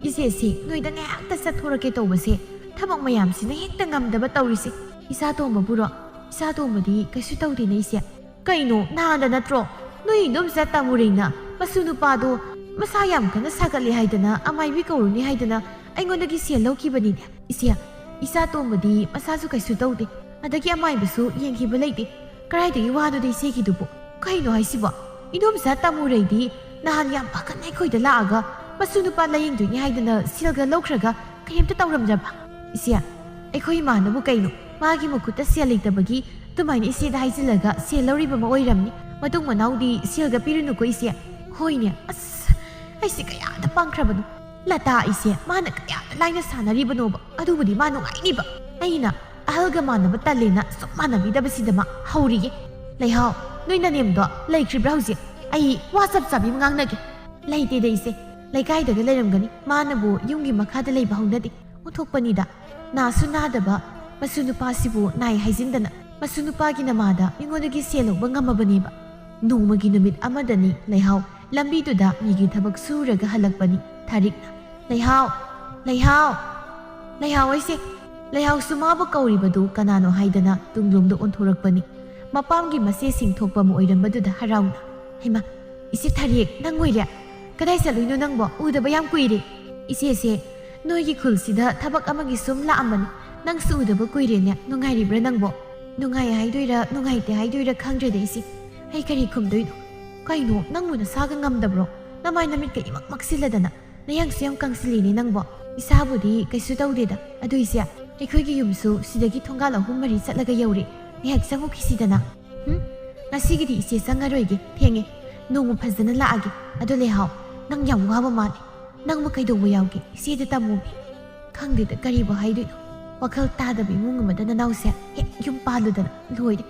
ꯏꯆꯦꯁꯤ ꯅꯣꯏꯗ ꯉꯥꯏꯍꯥꯛꯇ ꯆꯠꯊꯣꯔꯛꯀꯦ ꯇꯧꯕꯁꯦ ꯊꯕꯛ ꯃꯌꯥꯝꯁꯤꯅ ꯍꯦꯛꯇ ꯉꯝꯗꯕ ꯇꯧꯔꯤꯁꯦ꯫ ꯏꯆꯥ ꯇꯣꯝꯕꯕꯨꯔꯣ? ꯏꯆꯥ ꯇꯣꯝꯕꯗꯤ ꯀꯩꯁꯨ ꯇꯧꯗꯦꯅꯦ ꯏꯆꯦ꯫ ꯀꯩꯅꯣ, ꯅꯍꯥꯟꯗ ꯅꯠꯇ꯭ꯔꯣ ꯅꯣꯏ ꯏꯗꯣꯝꯆꯥ ꯇꯥꯃꯨꯔꯩꯅ ꯃꯁꯨ ꯅꯨꯄꯥꯗꯣ ꯃꯁꯥ ꯌꯥꯝ ꯀꯟꯅ ꯁꯥꯒꯠꯂꯦ ꯍꯥꯏꯗꯅ ꯑꯃꯥꯏꯕꯤ ꯀꯧꯔꯨꯅꯤ ꯍꯥꯏꯗꯅ ꯑꯩꯉꯣꯟꯗꯒꯤ ꯁꯦꯜ ꯂꯧꯈꯤꯕꯅꯤꯅꯦ? ꯏꯆꯦ, ꯏꯆꯥ ꯇꯣꯝꯕꯗꯤ ꯃꯁꯥꯁꯨ ꯀꯩꯁꯨ ꯇꯧꯗꯦ, ꯑꯗꯒꯤ ꯑꯃꯥꯏꯕꯁꯨ ꯌꯦꯡꯈꯤꯕ ꯂꯩꯇꯦ꯫ ꯀꯗꯥꯏꯗꯒꯤ ꯋꯥꯅꯣꯗ ꯏꯆꯦꯒꯤꯗꯨꯕꯨ? ꯀꯩꯅꯣ ꯍꯥꯏꯁꯤꯕꯣ? ꯏꯗꯣꯝꯆꯥ ꯇꯥꯃꯨꯔꯩꯗꯤ ꯅꯍꯥꯟ ꯌꯥꯝ ꯄꯥꯈꯠꯅ ꯑꯩꯈꯣꯏꯗ ꯂꯥꯛꯑꯒ ꯃꯁꯨ ꯅꯨꯄꯥ ꯂꯥꯌꯦꯡꯗꯣꯏꯅꯤ ꯍꯥꯏꯗꯅ ꯁꯦꯜꯒ ꯂꯧꯈ꯭ꯔꯒ ꯀꯔꯤꯝꯇ ꯇꯧꯔꯝꯗ꯭ꯔꯕ? ꯏꯆꯦ, ꯑꯩꯈꯣꯏ ꯏꯃꯥꯅꯕꯨ ꯀꯩꯅꯣ, ꯃꯥꯒꯤ ꯃꯈꯨꯠꯇ ꯁꯦꯜ ꯂꯩꯇꯕꯒꯤ ꯑꯗꯨꯃꯥꯏꯅ ꯏꯆꯦꯗ ꯍꯥꯏꯖꯤꯜꯂꯒ ꯁꯦꯜ ꯂꯧꯔꯤꯕ ꯑꯃ ꯑꯣꯏꯔꯝꯅꯤ꯫ ꯃꯇꯨꯡ ꯃꯅꯥꯎꯗꯤ ꯁꯦꯜꯒ ꯄꯤꯔꯨꯅꯨꯀꯣ ꯏꯆꯦ꯫ ꯍꯣꯏꯅꯦ, ꯑꯁ, ꯑꯩꯁꯦ ꯀꯌꯥꯗ ꯄꯪꯈ꯭ꯔꯕꯅꯣ꯫ ꯂꯇꯥ ꯑꯩꯁꯦ ꯃꯥꯅ ꯀꯌꯥꯗ ꯂꯥꯏꯅ ꯁꯥꯟꯅꯔꯤꯕꯅꯣꯕ, ꯑꯗꯨꯕꯨꯗꯤ ꯃꯥ ꯅꯨꯡꯉꯥꯏꯅꯤꯕ꯫ ꯑꯩꯅ ꯑꯍꯜꯒ ꯃꯥꯟꯅꯕ ꯇꯜꯂꯦꯅ ꯁꯨꯝ ꯃꯥꯟꯅꯕꯤꯗꯕꯁꯤꯗ ꯃꯥ ꯍꯧꯔꯤꯌꯦ꯫ ꯂꯩꯍꯥꯎ, ꯅꯣꯏ ꯅꯅꯦꯝꯗꯣ ꯂꯩꯈ꯭ꯔꯤꯕ꯭ꯔꯥ ꯍꯧꯖꯤꯛ? ꯑꯩ ꯋꯥ ꯆꯞ ꯆꯥꯕꯤ ꯑꯃ ꯉꯥꯡꯅꯒꯦ꯫ ꯂꯩꯇꯦꯗ ꯏꯆꯦ, ꯂꯩꯀꯥꯏꯗꯒ ꯂꯩꯔꯝꯒꯅꯤ꯫ ꯃꯥꯅꯕꯨ ꯌꯨꯝꯒꯤ ꯃꯈꯥꯗ ꯂꯩꯕ ꯍꯧꯅꯗꯦ꯫ ꯑꯣꯟꯊꯣꯛꯄꯅꯤꯗ, ꯅꯥꯁꯨ ꯅꯥꯗꯕ ꯃꯁꯨ ꯅꯨꯄꯥꯁꯤꯕꯨ ꯅꯥꯏ ꯍꯥꯏꯖꯤꯟꯗꯅ ꯃꯁꯨ ꯅꯨꯄꯥꯒꯤ ꯅꯃꯥꯗ ꯃꯤꯉꯣꯟꯗꯒꯤ ꯁꯦꯜ ꯂꯧꯕ ꯉꯝꯃꯕꯅꯦꯕ꯫ ꯅꯣꯡꯃꯒꯤ ꯅꯨꯃꯤꯠ ꯑꯃꯗꯅꯤ ꯂꯩꯍꯥꯎ ꯂꯝꯕꯤꯗꯨꯗ ꯃꯤꯒꯤ ꯊꯕꯛ ꯁꯨꯔꯒ ꯍꯜꯂꯛꯄꯅꯤ ꯊꯥꯔꯤꯛꯅ꯫ "ꯂꯩꯍꯥꯎ! ꯂꯩꯍꯥꯎ! ꯂꯩꯍꯥꯎ ꯑꯩꯁꯦ!" ꯂꯩꯍꯥꯎꯁꯨ ꯃꯥꯕꯨ ꯀꯧꯔꯤꯕꯗꯨ ꯀꯅꯥꯅꯣ ꯍꯥꯏꯗꯅ ꯇꯨꯡꯂꯣꯝꯗ ꯑꯣꯟꯊꯣꯔꯛꯄꯅꯤ꯫ ꯃꯄꯥꯝꯒꯤ ꯃꯆꯦꯁꯤꯡ ꯊꯣꯛꯄ ꯑꯃ ꯑꯣꯏꯔꯝꯕꯗꯨꯗ ꯍꯔꯥꯎꯅ, "ꯍꯩꯃꯥ, ꯏꯆꯦ ꯊꯥꯔꯤꯛ, ꯅꯪ ꯑꯣꯏꯔꯦ? ꯀꯗꯥꯏ ꯆꯠꯂꯨꯏꯅꯣ ꯅꯪꯕꯣ? ꯎꯗꯕ ꯌꯥꯝ ꯀꯨꯏꯔꯦ꯫" "ꯏꯆꯦꯁꯦ ꯅꯣꯏꯒꯤ ꯈꯨꯜꯁꯤꯗ ꯊꯕꯛ ꯑꯃꯒꯤ ꯁꯨꯝ ꯂꯥꯛꯑꯝꯕꯅꯤ꯫ ꯅꯪꯁꯨ ꯎꯗꯕ ꯀꯨꯏꯔꯦꯅꯦ꯫ ꯅꯨꯡꯉꯥꯏꯔꯤꯕ꯭ꯔꯥ ꯅꯪꯕꯣ?" "ꯅꯨꯡꯉꯥꯏ ꯍꯥꯏꯗꯣꯏꯔꯥ ꯅꯨꯡꯉꯥꯏꯇꯦ ꯍꯥꯏꯗꯣꯏꯔꯥ ꯈꯪꯗ꯭ꯔꯦꯗ ꯏꯆꯦ꯫ ꯑꯩ ꯀꯔꯤ ꯈꯨꯝꯗꯣꯏꯅꯣ?" "ꯀꯩꯅꯣ, ꯅꯪꯕꯨ ꯅꯁꯥꯒ ꯉꯝꯗꯕ꯭ꯔꯣ? ꯅꯃꯥꯏ ꯅꯃꯤꯠꯀ ꯏꯃꯛ ꯃꯛꯁꯤꯜꯂꯗꯅ꯫ ꯅꯌꯥꯡꯁꯨ ꯌꯥꯝ ꯀꯪꯁꯤꯜꯂꯤꯅꯦ ꯅꯪꯕꯣ꯫" "ꯏꯁꯥꯕꯨꯗꯤ ꯀꯩꯁꯨ ꯇꯧꯗꯦꯗ꯫ ꯑꯗꯨ ꯏꯆꯦ, ꯑꯩꯈꯣꯏꯒꯤ ꯌꯨꯝꯁꯨ ꯁꯤꯗꯒꯤ ꯊꯣꯡꯒꯥꯜ ꯑꯍꯨꯝ ꯃꯔꯤ ꯆꯠꯂꯒ ꯌꯧꯔꯦ꯫ ꯉꯥꯏꯍꯥꯛ ꯆꯪꯉꯨꯈꯤꯁꯤꯗꯅ꯫" "ꯍꯨꯝ? ꯉꯁꯤꯒꯤꯗꯤ ꯏꯆꯦ ꯆꯪꯉꯔꯣꯏꯒꯦ꯫ ꯊꯦꯡꯉꯦ꯫ ꯅꯣꯡꯃ ꯐꯖꯅ ꯂꯥꯛꯑꯒꯦ꯫ ꯑꯗꯣ ꯂꯩꯍꯥꯎ, ꯅꯪ ꯌꯥꯝ ꯋꯥꯕ ꯃꯥꯜꯂꯦ꯫ ꯅꯪꯕꯨ ꯀꯩꯗꯧꯕ ꯌꯥꯎꯒꯦ? ꯏꯆꯦꯗ ꯇꯝꯃꯨꯃꯤ꯫" "ꯈꯪꯗꯦꯗ ꯀꯔꯤꯕꯨ ꯍꯥꯏꯗꯣꯏꯅꯣ꯫ ꯋꯥꯈꯜ ꯇꯥꯗꯕ ꯏꯃꯨꯡ ꯑꯃꯗ ꯅꯅꯥꯎꯁꯦ ꯍꯦꯛ ꯌꯨꯝ ꯄꯥꯜꯂꯨꯗꯅ ꯂꯣꯏꯔꯦ꯫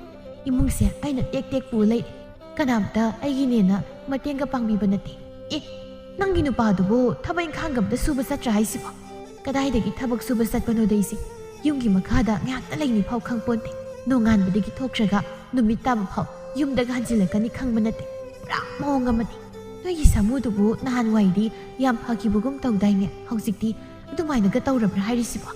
ꯏꯃꯨꯡꯁꯦ ꯑꯩꯅ ꯇꯦꯛ ꯇꯦꯛ ꯄꯨ ꯂꯩꯔꯦ꯫ ꯀꯅꯥꯝꯇ ꯑꯩꯒꯤꯅꯦꯅ ꯃꯇꯦꯡꯒ ꯄꯥꯡꯕꯤꯕ ꯅꯠꯇꯦ꯫ ꯑꯦ, ꯅꯪꯒꯤ ꯅꯨꯄꯥꯗꯨꯕꯨ ꯊꯕꯛ ꯏꯪꯈꯥꯡꯒ ꯑꯝꯇ ꯁꯨꯕ ꯆꯠꯇ꯭ꯔꯥ ꯍꯥꯏꯁꯤꯕꯣ? ꯀꯗꯥꯏꯗꯒꯤ ꯊꯕꯛ ꯁꯨꯕ ꯆꯠꯄꯅꯣꯗ? ꯑꯩꯁꯦ ꯌꯨꯝꯒꯤ ꯃꯈꯥꯗ ꯉꯥꯏꯍꯥꯛꯇ ꯂꯩꯅꯤ ꯐꯥꯎ ꯈꯪꯄꯣꯟꯇꯦ꯫ ꯅꯣꯡꯉꯥꯟꯕꯗꯒꯤ ꯊꯣꯛꯈ꯭ꯔꯒ ꯅꯨꯃꯤꯠ ꯇꯥꯕ ꯐꯥꯎ ꯌꯨꯝꯗꯒ ꯍꯟꯖꯤꯜꯂꯛꯀꯅꯤ ꯈꯪꯕ ꯅꯠꯇꯦ꯫ ꯄꯨꯔꯥ ꯃꯑꯣꯡ ꯑꯃꯅꯤ꯫ ꯅꯣꯏꯒꯤ ꯁꯥꯃꯨꯗꯨꯕꯨ ꯅꯍꯥꯟꯋꯥꯏꯗꯤ ꯌꯥꯝ ꯐꯈꯤꯕꯒꯨꯝ ꯇꯧꯗꯥꯏꯅꯦ? ꯍꯧꯖꯤꯛꯇꯤ ꯑꯗꯨꯃꯥꯏꯅꯒ ꯇꯧꯔꯕ꯭ꯔꯥ ꯍꯥꯏꯔꯤꯁꯤꯕꯣ?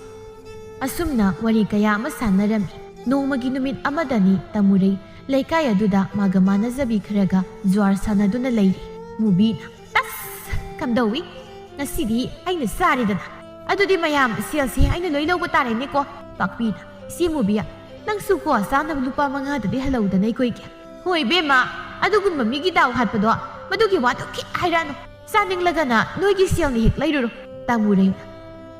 ꯑꯁꯨꯝꯅ ꯋꯥꯔꯤ ꯀꯌꯥ ꯑꯃ ꯁꯥꯟꯅꯔꯝꯃꯤ꯫ ꯅꯣꯡꯃꯒꯤ ꯅꯨꯃꯤꯠ ꯑꯃꯗꯅꯤ ꯇꯥꯃꯨꯔꯩ ꯂꯩꯀꯥꯏ ꯑꯗꯨꯗ ꯃꯥꯒ ꯃꯥꯟꯅꯖꯕꯤ ꯈꯔꯒ ꯖ꯭ꯋꯥꯔ ꯁꯥꯟꯅꯗꯨꯅ ꯂꯩꯔꯤ꯫ ꯃꯨꯕꯤꯅ, "ꯑꯁ, ꯀꯝꯗꯧꯏ? ꯉꯁꯤꯗꯤ ꯑꯩꯅ ꯆꯥꯔꯦꯗꯅ꯫ ꯑꯗꯨꯗꯤ ꯃꯌꯥꯝ ꯁꯦꯜꯁꯦ ꯑꯩꯅ ꯂꯣꯏ ꯂꯧꯕ ꯇꯥꯔꯦꯅꯦꯀꯣ?" ꯄꯥꯛꯄꯤꯅ, "ꯏꯆꯦ ꯃꯨꯕꯤ, ꯅꯪꯁꯨ ꯀꯣ ꯆꯥꯅꯕ ꯂꯨꯄꯥ ꯃꯉꯥꯗꯗꯤ ꯍꯜꯍꯧꯗꯅ ꯑꯩꯈꯣꯏꯒꯤ?" "ꯍꯣꯏ ꯏꯕꯦꯝꯃ, ꯑꯗꯨꯒꯨꯝꯕ ꯃꯤꯒꯤ ꯗꯥꯎ ꯍꯥꯠꯄꯗꯣ, ꯃꯗꯨꯒꯤ ꯋꯥꯗꯣ ꯈꯤꯠ ꯍꯥꯏꯔꯛꯑꯅꯨ꯫ ꯆꯥꯅꯤꯡꯂꯒꯅ ꯅꯣꯏꯒꯤ ꯁꯦꯜꯅ ꯍꯦꯛ ꯂꯩꯔꯨꯔꯣ꯫" ꯇꯥꯃꯨꯔꯩꯅ,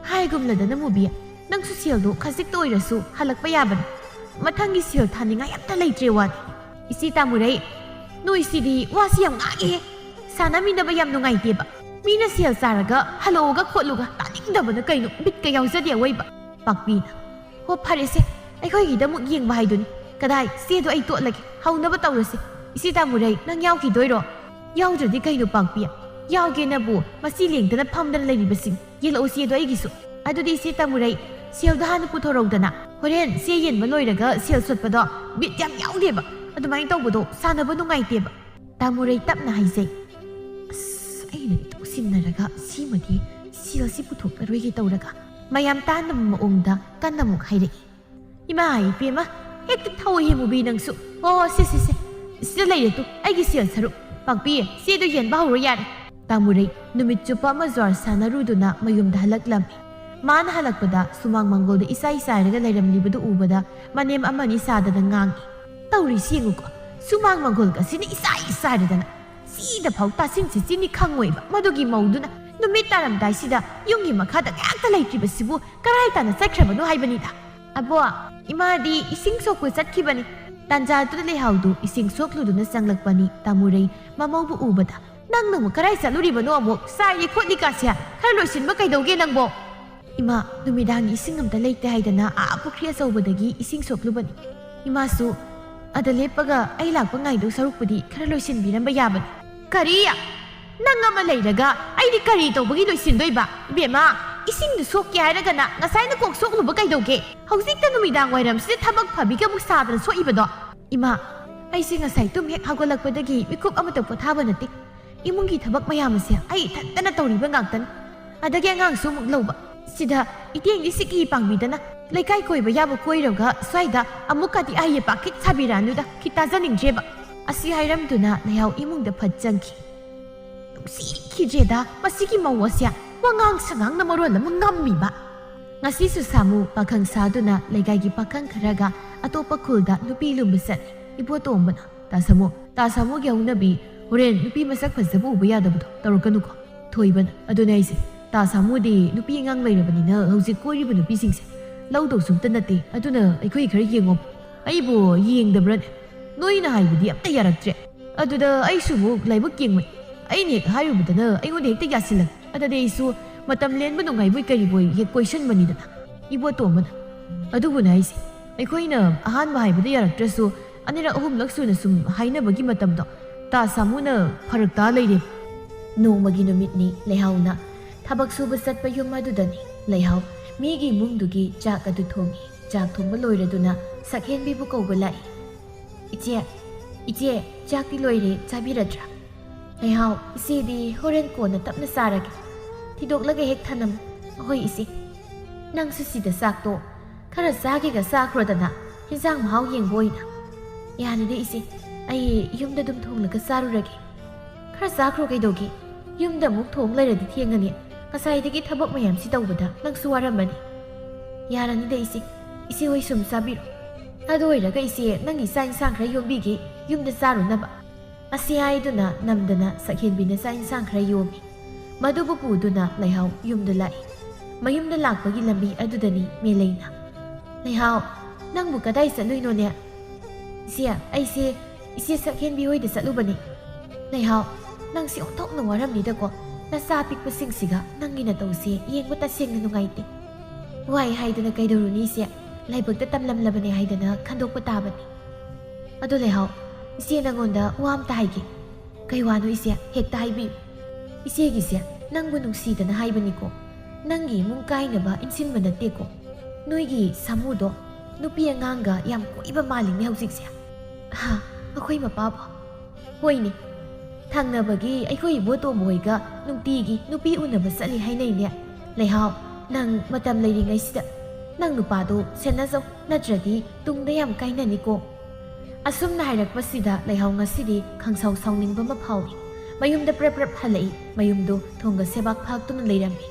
"ꯍꯥꯏꯒꯨꯝꯂꯗꯅ ꯃꯨꯕꯤ, ꯅꯪꯁꯨ ꯁꯦꯜꯗꯣ ꯈꯖꯤꯛꯇ ꯑꯣꯏꯔꯁꯨ ꯍꯜꯂꯛꯄ ꯌꯥꯕꯅꯤ꯫ ꯃꯊꯪꯒꯤ ꯁꯦꯜ ꯊꯥꯅꯤꯡꯉꯥꯏ ꯑꯝꯇ ꯂꯩꯇ꯭ꯔꯦ ꯋꯥꯅꯤ꯫" "ꯏꯆꯦ ꯇꯥꯃꯨꯔꯩ, ꯅꯣꯏꯁꯤꯗꯤ ꯋꯥꯁꯤ ꯌꯥꯝ ꯉꯥꯡꯉꯦꯍꯦ꯫ ꯁꯥꯟꯅꯃꯤꯟꯅꯕ ꯌꯥꯝ ꯅꯨꯡꯉꯥꯏꯇꯦꯕ꯫ ꯃꯤꯅ ꯁꯦꯜ ꯆꯥꯔꯒ ꯍꯜꯂꯛꯑꯣꯒ ꯈꯣꯠꯂꯨꯒ ꯇꯥꯅꯤꯡꯗꯕꯅ ꯀꯩꯅꯣ, ꯕꯤꯠꯀ ꯌꯥꯎꯖꯗꯦ ꯑꯋꯣꯏꯕ꯫" ꯄꯥꯛꯄꯤꯅ, "ꯍꯣ, ꯐꯔꯦꯁꯦ, ꯑꯩꯈꯣꯏꯒꯤꯗ ꯑꯃꯨꯛ ꯌꯦꯡꯕ ꯍꯥꯏꯗꯨꯅꯤ꯫ ꯀꯗꯥꯏ, ꯆꯦꯗꯣ ꯑꯩ ꯇꯣꯠꯂꯒꯦ, ꯍꯧꯅꯕ ꯇꯧꯔꯁꯤ꯫ ꯏꯆꯦ ꯇꯥꯃꯨꯔꯩ, ꯅꯪ ꯌꯥꯎꯈꯤꯗꯣꯏꯔꯣ?" "ꯌꯥꯎꯗ꯭ꯔꯗꯤ ꯀꯩꯅꯣ ꯄꯥꯛꯄꯤ? ꯌꯥꯎꯒꯦꯅꯕꯨ ꯃꯁꯤ ꯂꯦꯡꯗꯅ ꯐꯝꯗꯅ ꯂꯩꯔꯤꯕꯁꯤꯡ, ꯌꯦꯜꯂꯛꯑꯣ ꯆꯦꯗꯣ ꯑꯩꯒꯤꯁꯨ꯫ ꯑꯗꯨꯗꯤ ꯏꯆꯦ ꯇꯥꯃꯨꯔꯩ, ꯁꯦꯜꯗꯣ ꯍꯥꯟꯅ ꯄꯨꯊꯣꯔꯧꯗꯅ꯫ ꯍꯣꯔꯦꯟ ꯆꯦ ꯌꯦꯟꯕ ꯂꯣꯏꯔꯒ ꯁꯦꯜ ꯁꯣꯠꯄꯗꯣ ꯕꯤꯠ ꯌꯥꯝ ꯌꯥꯎꯗꯦꯕ꯫ ꯑꯗꯨꯃꯥꯏꯅ ꯇꯧꯕꯗꯣ ꯁꯥꯟꯅꯕ ꯅꯨꯡꯉꯥꯏꯇꯦꯕ꯫" ꯇꯥꯃꯨꯔꯩ ꯇꯞꯅ ꯍꯥꯏꯖꯩ, "ꯑꯁ, ꯑꯩꯅ ꯇꯨꯡꯁꯤꯟꯅꯔꯒ ꯁꯤꯃꯗꯤ ꯁꯦꯜꯁꯤ ꯄꯨꯊꯣꯛꯂꯔꯣꯏꯒꯦ ꯇꯧꯔꯒ", ꯃꯌꯥꯝ ꯇꯥꯅꯕ ꯃꯑꯣꯡꯗ ꯀꯟꯅ ꯑꯃꯨꯛ ꯍꯥꯏꯔꯛꯏ꯫ "ꯏꯃꯥ ꯏꯄꯦꯝꯃ, ꯍꯦꯛꯇ ꯊꯧꯏꯍꯦ ꯃꯨꯕꯤ ꯅꯪꯁꯨ꯫ ꯑꯣ, ꯁꯦ, ꯁꯦ, ꯁꯦ, ꯁꯤꯗ ꯂꯩꯔꯦ ꯇꯨ, ꯑꯩꯒꯤ ꯁꯦꯜ ꯁꯔꯨꯛ꯫ ꯄꯥꯛꯄꯤ, ꯆꯦꯗꯣ ꯌꯦꯟꯕ ꯍꯧꯔꯣ ꯌꯥꯔꯦ꯫" ꯇꯥꯃꯨꯔꯩ ꯅꯨꯃꯤꯠ ꯆꯨꯞꯄ ꯑꯃ ꯖ꯭ꯋꯥꯔ ꯁꯥꯟꯅꯔꯨꯗꯨꯅ ꯃꯌꯨꯝꯗ ꯍꯜꯂꯛꯂꯝꯃꯤ꯫ ꯃꯥꯅ ꯍꯜꯂꯛꯄꯗ ꯁꯨꯃꯥꯡ ꯃꯪꯒꯣꯜꯗ ꯏꯆꯥꯏ ꯆꯥꯏꯔꯒ ꯂꯩꯔꯝꯂꯤꯕꯗꯨ ꯎꯕꯗ ꯃꯅꯦꯝ ꯑꯃꯅꯤ ꯁꯥꯗꯅ ꯉꯥꯡꯉꯤ, "ꯇꯧꯔꯤꯁꯤ ꯌꯦꯡꯉꯨꯀꯣ, ꯁꯨꯃꯥꯡ ꯃꯪꯒꯣꯜꯒꯁꯤꯅ ꯏꯆꯥꯏ ꯆꯥꯏꯔꯗꯅ꯫ ꯁꯤꯗ ꯐꯥꯎ ꯇꯥꯁꯤꯟ ꯁꯤꯠꯆꯤꯟꯅꯤ ꯈꯪꯉꯣꯏꯕ꯫ ꯃꯗꯨꯒꯤ ꯃꯧꯗꯨꯅ ꯅꯨꯃꯤꯠ ꯇꯥꯔꯝꯗꯥꯏꯁꯤꯗ ꯌꯨꯝꯒꯤ ꯃꯈꯥꯗ ꯉꯥꯏꯍꯥꯛꯇ ꯂꯩꯇ꯭ꯔꯤꯕꯁꯤꯕꯨ ꯀꯔꯥꯏ ꯇꯥꯅ ꯆꯠꯈ꯭ꯔꯕꯅꯣ ꯍꯥꯏꯕꯅꯤꯗ꯫" "ꯑꯕꯣ, ꯏꯃꯥꯗꯤ ꯏꯁꯤꯡ ꯁꯣꯛꯄ ꯆꯠꯈꯤꯕꯅꯤ꯫" ꯇꯥꯟꯖꯥꯗꯨꯗ ꯂꯩꯍꯥꯎꯗꯨ ꯏꯁꯤꯡ ꯁꯣꯛꯂꯨꯗꯨꯅ ꯆꯪꯂꯛꯄꯅꯤ꯫ ꯇꯥꯃꯨꯔꯩ ꯃꯃꯧꯕꯨ ꯎꯕꯗ, "ꯅꯪꯅ ꯑꯃꯨꯛ ꯀꯔꯥꯏ ꯆꯠꯂꯨꯔꯤꯕꯅꯣ? ꯑꯃꯨꯛ ꯆꯥꯏꯔꯤ ꯈꯣꯠꯂꯤ ꯀꯥꯁꯦ ꯈꯔ ꯂꯣꯏꯁꯤꯟꯕ ꯀꯩꯗꯧꯒꯦ ꯅꯪꯕꯣ?" "ꯏꯃꯥ, ꯅꯨꯃꯤꯗꯥꯡꯒꯤ ꯏꯁꯤꯡ ꯑꯝꯇ ꯂꯩꯇꯦ ꯍꯥꯏꯗꯅ ꯑꯥ ꯄꯨꯈ꯭ꯔꯤ ꯑꯆꯧꯕꯗꯒꯤ ꯏꯁꯤꯡ ꯁꯣꯛꯂꯨꯕꯅꯤ꯫" ꯏꯃꯥꯁꯨ ꯑꯗ ꯂꯦꯞꯄꯒ ꯑꯩ ꯂꯥꯛꯄ ꯉꯥꯏꯗꯧ ꯁꯔꯨꯛꯄꯨꯗꯤ ꯈꯔ ꯂꯣꯏꯁꯤꯟꯕꯤꯔꯝꯕ ꯌꯥꯕꯅꯤ꯫ ꯀꯔꯤ? ꯅꯪ ꯑꯃ ꯂꯩꯔꯒ ꯑꯩꯗꯤ ꯀꯔꯤ ꯇꯧꯕꯒꯤ ꯂꯣꯏꯁꯤꯟꯗꯣꯏꯕ? ꯏꯕꯦꯝꯃ, ꯏꯁꯤꯡꯗꯨ ꯁꯣꯛꯀꯦ ꯍꯥꯏꯔꯒꯅ ꯉꯁꯥꯏꯅ ꯀꯣꯛ ꯁꯣꯛꯂꯨꯕ ꯀꯩꯗꯧꯒꯦ? ꯍꯧꯖꯤꯛꯇ ꯅꯨꯃꯤꯗꯥꯡ ꯋꯥꯏꯔꯝꯁꯤꯗ ꯊꯕꯛ ꯐꯕꯤꯒ ꯑꯃꯨꯛ ꯁꯥꯗꯅ ꯁꯣꯛꯏꯕꯗꯣ? ꯏꯃꯥ, ꯑꯩꯁꯦ ꯉꯁꯥꯏ ꯇꯨꯝ ꯍꯦꯛ ꯍꯧꯒꯠꯂꯛꯄꯗꯒꯤ ꯃꯤꯀꯨꯞ ꯑꯃꯇ ꯄꯣꯊꯥꯕ ꯅꯠꯇꯦ꯫ ꯏꯃꯨꯡꯒꯤ ꯊꯕꯛ ꯃꯌꯥꯝ ꯑꯁꯦ ꯑꯩ ꯏꯊꯟꯇꯅ ꯇꯧꯔꯤꯕ ꯉꯥꯛꯇꯅꯤ꯫ ꯑꯗꯒꯤ ꯑꯉꯥꯡꯁꯨ ꯑꯃꯨꯛ ꯂꯧꯕ꯫ ꯁꯤꯗ ꯏꯇꯦꯡꯗꯤ ꯁꯤꯀꯤ ꯄꯥꯡꯕꯤꯗꯅ ꯂꯩꯀꯥꯏ ꯀꯣꯏꯕ ꯌꯥꯕ ꯀꯣꯏꯔꯒ ꯁ꯭ꯋꯥꯏꯗ ꯑꯃꯨꯛꯀꯗꯤ ꯑꯍꯩ ꯑꯄꯥꯛ ꯈꯤꯠ ꯁꯥꯕꯤꯔꯛꯑꯅꯨꯗ, ꯈꯤꯠ ꯇꯥꯖꯅꯤꯡꯗ꯭ꯔꯦꯕ꯫ ꯑꯁꯤ ꯍꯥꯏꯔꯝꯗꯨꯅ ꯂꯩꯍꯥꯎ ꯏꯃꯨꯡꯗ ꯐꯠ ꯆꯪꯈꯤ꯫ ꯅꯨꯡꯁꯤꯈꯤꯗ꯭ꯔꯦꯗ ꯃꯁꯤꯒꯤ ꯃꯧ ꯑꯁꯦ, ꯋꯥꯉꯥꯡ ꯁꯉꯥꯡꯅ ꯃꯔꯣꯜ ꯑꯃ ꯉꯝꯃꯤꯕ꯫ ꯉꯁꯤꯁꯨ ꯁꯥꯃꯨ ꯄꯥꯈꯪ ꯁꯥꯗꯨꯅ ꯂꯩꯀꯥꯏꯒꯤ ꯄꯥꯈꯪ ꯈꯔꯒ ꯑꯇꯣꯞꯄ ꯈꯨꯜꯗ ꯅꯨꯄꯤ ꯂꯨꯝꯕ ꯆꯠꯂꯤ꯫ ꯏꯕꯣꯇꯣꯝꯕꯅ, "ꯇꯥ ꯁꯥꯃꯨ, ꯇꯥ ꯁꯥꯃꯨꯒꯤ ꯍꯧꯅꯕꯤ ꯍꯣꯔꯦꯟ ꯅꯨꯄꯤ ꯃꯁꯛ ꯐꯖꯕ ꯎꯕ ꯌꯥꯗꯕꯗꯣ ꯇꯧꯔꯛꯀꯅꯨꯀꯣ"꯫ ꯊꯣꯏꯕꯅ, "ꯑꯗꯨꯅꯦ ꯑꯩꯁꯦ, ꯇꯥ ꯁꯥꯃꯨꯗꯤ ꯅꯨꯄꯤ ꯑꯉꯥꯡ ꯂꯩꯔꯕꯅꯤꯅ ꯍꯧꯖꯤꯛ ꯀꯣꯏꯔꯤꯕ ꯅꯨꯄꯤꯁꯤꯡꯁꯦ ꯂꯧꯗꯧꯁꯨ ꯑꯝꯇ ꯅꯠꯇꯦ, ꯑꯗꯨꯅ ꯑꯩꯈꯣꯏ ꯈꯔ ꯌꯦꯡꯉꯣ"꯫ "ꯑꯩꯕꯨ ꯌꯦꯡꯗꯕ꯭ꯔꯅꯦ? ꯅꯣꯏꯅ ꯍꯥꯏꯕꯗꯤ ꯑꯝꯇ ꯌꯥꯔꯛꯇ꯭ꯔꯦ꯫ ꯑꯗꯨꯗ ꯑꯩꯁꯨ ꯑꯃꯨꯛ ꯂꯥꯏꯕꯛ ꯌꯦꯡꯕꯅꯤ꯫ ꯑꯩꯅ ꯍꯦꯛ ꯍꯥꯏꯔꯨꯕꯗꯅ ꯑꯩꯉꯣꯟꯗ ꯍꯦꯛꯇ ꯌꯥꯁꯤꯜꯂꯛ꯫ ꯑꯗꯨꯗꯤ ꯑꯩꯁꯨ ꯃꯇꯝ ꯂꯦꯟꯕ ꯅꯨꯡꯉꯥꯏꯕꯣꯏ ꯀꯔꯤꯕꯣꯏ ꯍꯦꯛ ꯀꯣꯏꯁꯟꯕꯅꯤꯗꯅ"꯫ ꯏꯕꯣꯇꯣꯝꯕꯅ, "ꯑꯗꯨꯕꯨꯅꯦ ꯍꯥꯏꯁꯦ, ꯑꯩꯈꯣꯏꯅ ꯑꯍꯥꯟꯕ ꯍꯥꯏꯕꯗ ꯌꯥꯔꯛꯇ꯭ꯔꯁꯨ ꯑꯅꯤꯔꯛ ꯑꯍꯨꯝꯂꯛ ꯁꯨꯅ ꯁꯨꯝ ꯍꯥꯏꯅꯕꯒꯤ ꯃꯇꯝꯗꯣ ꯇꯥ ꯁꯥꯃꯨꯅ ꯐꯔꯛ ꯇꯥ ꯂꯩꯔꯦ"꯫ ꯅꯣꯡꯃꯒꯤ ꯅꯨꯃꯤꯠꯅꯤ꯫ ꯂꯩꯍꯥꯎꯅ ꯊꯕꯛ ꯁꯨꯕ ꯆꯠꯄ ꯌꯨꯝ ꯑꯗꯨꯗꯅꯤ꯫ ꯂꯩꯍꯥꯎ ꯃꯤꯒꯤ ꯏꯃꯨꯡꯗꯨꯒꯤ ꯆꯥꯛ ꯑꯗꯨ ꯊꯣꯡꯉꯤ꯫ ꯆꯥꯛ ꯊꯣꯡꯕ ꯂꯣꯏꯔꯗꯨꯅ ꯁꯛꯍꯦꯟꯕꯤꯕꯨ ꯀꯧꯕ ꯂꯥꯛꯏ꯫ "ꯏꯆꯦ, ꯏꯆꯦ, ꯆꯥꯛꯇꯤ ꯂꯣꯏꯔꯦ, ꯆꯥꯕꯤꯔꯗ꯭ꯔꯥ?" "ꯂꯩꯍꯥꯎ, ꯏꯆꯦꯗꯤ ꯍꯣꯔꯦꯟ ꯀꯣꯟꯅ ꯇꯞꯅ ꯆꯥꯔꯒꯦ꯫ ꯊꯤꯗꯣꯛꯂꯒ ꯍꯦꯛ ꯊꯅꯝꯃꯨ"꯫ "ꯍꯣꯏ ꯏꯆꯦ꯫ ꯅꯪꯁꯨ ꯁꯤꯗ ꯆꯥꯛꯇꯣ ꯈꯔ ꯆꯥꯒꯦꯒ ꯆꯥꯈ꯭ꯔꯣꯗꯅ, ꯍꯦꯟꯖꯥꯡ ꯃꯍꯥꯎ ꯌꯦꯡꯕ ꯑꯣꯏꯅ"꯫ "ꯌꯥꯅꯤꯗ ꯏꯆꯦ, ꯑꯩ ꯌꯨꯝꯗ ꯑꯗꯨꯝ ꯊꯣꯡꯂꯒ ꯆꯥꯔꯨꯔꯒꯦ"꯫ "ꯈꯔ ꯆꯥꯈ꯭ꯔꯣ ꯀꯩꯗꯧꯒꯦ? ꯌꯨꯝꯗ ꯑꯃꯨꯛ ꯊꯣꯡ ꯂꯩꯔꯗꯤ ꯊꯦꯡꯉꯅꯤ꯫ ꯉꯁꯥꯏꯗꯒꯤ ꯊꯕꯛ ꯃꯌꯥꯝꯁꯤ ꯇꯧꯕꯗ ꯅꯪꯁꯨ ꯋꯥꯔꯝꯃꯅꯤ"꯫ "ꯌꯥꯔꯅꯤꯗ ꯏꯆꯦ, ꯏꯆꯦ ꯍꯣꯏ ꯁꯨꯝ ꯆꯥꯕꯤꯔꯣ꯫ ꯑꯗꯨ ꯑꯣꯏꯔꯒ ꯏꯆꯦ, ꯅꯪꯒꯤ ꯆꯥꯛ ꯏꯟꯁꯥꯡ ꯈꯔ ꯌꯣꯝꯕꯤꯒꯦ, ꯌꯨꯝꯗ ꯆꯥꯔꯨꯅꯕ"꯫ ꯑꯁꯤ ꯍꯥꯏꯗꯨꯅ ꯅꯝꯗꯅ ꯁꯛꯍꯦꯟꯕꯤꯅ ꯆꯥꯛ ꯏꯟꯁꯥꯡ ꯈꯔ ꯌꯣꯝꯃꯤ꯫ ꯃꯗꯨꯕꯨ ꯄꯨꯗꯨꯅ ꯂꯩꯍꯥꯎ ꯌꯨꯝꯗ ꯂꯥꯛꯏ꯫ ꯃꯌꯨꯝꯗ ꯂꯥꯛꯄꯒꯤ ꯂꯝꯕꯤ ꯑꯗꯨꯗꯅꯤ ꯃꯦꯂꯩꯅ꯫ "ꯂꯩꯍꯥꯎ, ꯅꯪꯕꯨ ꯀꯗꯥꯏ ꯆꯠꯂꯨꯏꯅꯣꯅꯦ?" "ꯏꯆꯦ, ꯑꯩꯁꯦ ꯏꯆꯦ ꯁꯛꯍꯦꯟꯕꯤ ꯍꯣꯏꯗ ꯆꯠꯂꯨꯕꯅꯤ"꯫ "ꯂꯩꯍꯥꯎ, ꯅꯪꯁꯤ ꯑꯣꯟꯊꯣꯛꯅ ꯋꯥꯔꯝꯅꯤꯗꯀꯣ꯫ ꯅꯆꯥ ꯄꯤꯛꯄꯁꯤꯡꯁꯤꯒ ꯅꯪꯒꯤ ꯅꯇꯧꯁꯦ ꯌꯦꯡꯕ ꯇꯁꯦꯡꯅ ꯅꯨꯡꯉꯥꯏꯇꯦ"꯫ "ꯋꯥꯏ ꯍꯥꯏꯗꯅ ꯀꯩꯗꯧꯔꯨꯅꯤ ꯏꯆꯦ? ꯂꯥꯏꯕꯛꯇ ꯇꯝꯂꯝꯂꯕꯅꯦ ꯍꯥꯏꯗꯅ ꯈꯟꯗꯣꯛꯄ ꯇꯥꯕꯅꯤ"꯫ ꯑꯗꯣ ꯂꯩꯍꯥꯎ, ꯏꯆꯦ ꯅꯪꯉꯣꯟꯗ ꯋꯥ ꯑꯝꯇ ꯍꯥꯏꯒꯦ꯫ ꯀꯩ ꯋꯥꯅꯣ ꯏꯆꯦ? ꯍꯦꯛꯇ ꯍꯥꯏꯕꯤꯌꯨ꯫ ꯏꯆꯦꯒꯤꯁꯦ ꯅꯪꯕꯨ ꯅꯨꯡꯁꯤꯗꯅ ꯍꯥꯏꯕꯅꯤꯀꯣ꯫ ꯅꯪꯒꯤ ꯏꯃꯨꯡ ꯀꯥꯏꯅꯕ ꯏꯟꯁꯤꯟꯕ ꯅꯠꯇꯦꯀꯣ꯫ ꯅꯣꯏꯒꯤ ꯁꯥꯃꯨꯗꯣ ꯅꯨꯄꯤ ꯑꯉꯥꯡꯒ ꯌꯥꯝ ꯀꯣꯏꯕ ꯃꯥꯜꯂꯤꯅꯦ ꯍꯧꯖꯤꯛꯁꯦ꯫ ꯍꯥ? ꯑꯩꯈꯣꯏ ꯃꯄꯥꯕꯣ? ꯍꯣꯏꯅꯦ, ꯊꯪꯅꯕꯒꯤ ꯑꯩꯈꯣꯏ ꯏꯕꯣꯇꯣꯝꯕ ꯍꯣꯏꯒ ꯅꯨꯡꯇꯤꯒꯤ ꯅꯨꯄꯤ ꯎꯅꯕ ꯆꯠꯂꯤ ꯍꯥꯏꯅꯩꯅꯦ꯫ ꯂꯩꯍꯥꯎ, ꯅꯪ ꯃꯇꯝ ꯂꯩꯔꯤꯉꯩꯁꯤꯗ ꯅꯪ ꯅꯨꯄꯥꯗꯣ ꯁꯦꯟꯅꯖꯧ, ꯅꯠꯇ꯭ꯔꯗꯤ ꯇꯨꯡꯗ ꯌꯥꯝ ꯀꯥꯏꯅꯅꯤꯀꯣ꯫ ꯑꯁꯨꯝꯅ ꯍꯥꯏꯔꯛꯄꯁꯤꯗ ꯂꯩꯍꯥꯎ ꯉꯁꯤꯗꯤ ꯈꯪꯁꯥꯎ ꯁꯥꯎꯅꯤꯡꯕ ꯑꯃ ꯐꯥꯎꯏ꯫ ꯃꯌꯨꯝꯗ ꯄ꯭ꯔꯞ ꯄ꯭ꯔꯞ ꯍꯜꯂꯛꯏ꯫ ꯃꯌꯨꯝꯗꯨ ꯊꯣꯡꯒ ꯁꯦꯕꯥꯛ ꯐꯥꯛꯇꯨꯅ ꯂꯩꯔꯝꯃꯤ꯫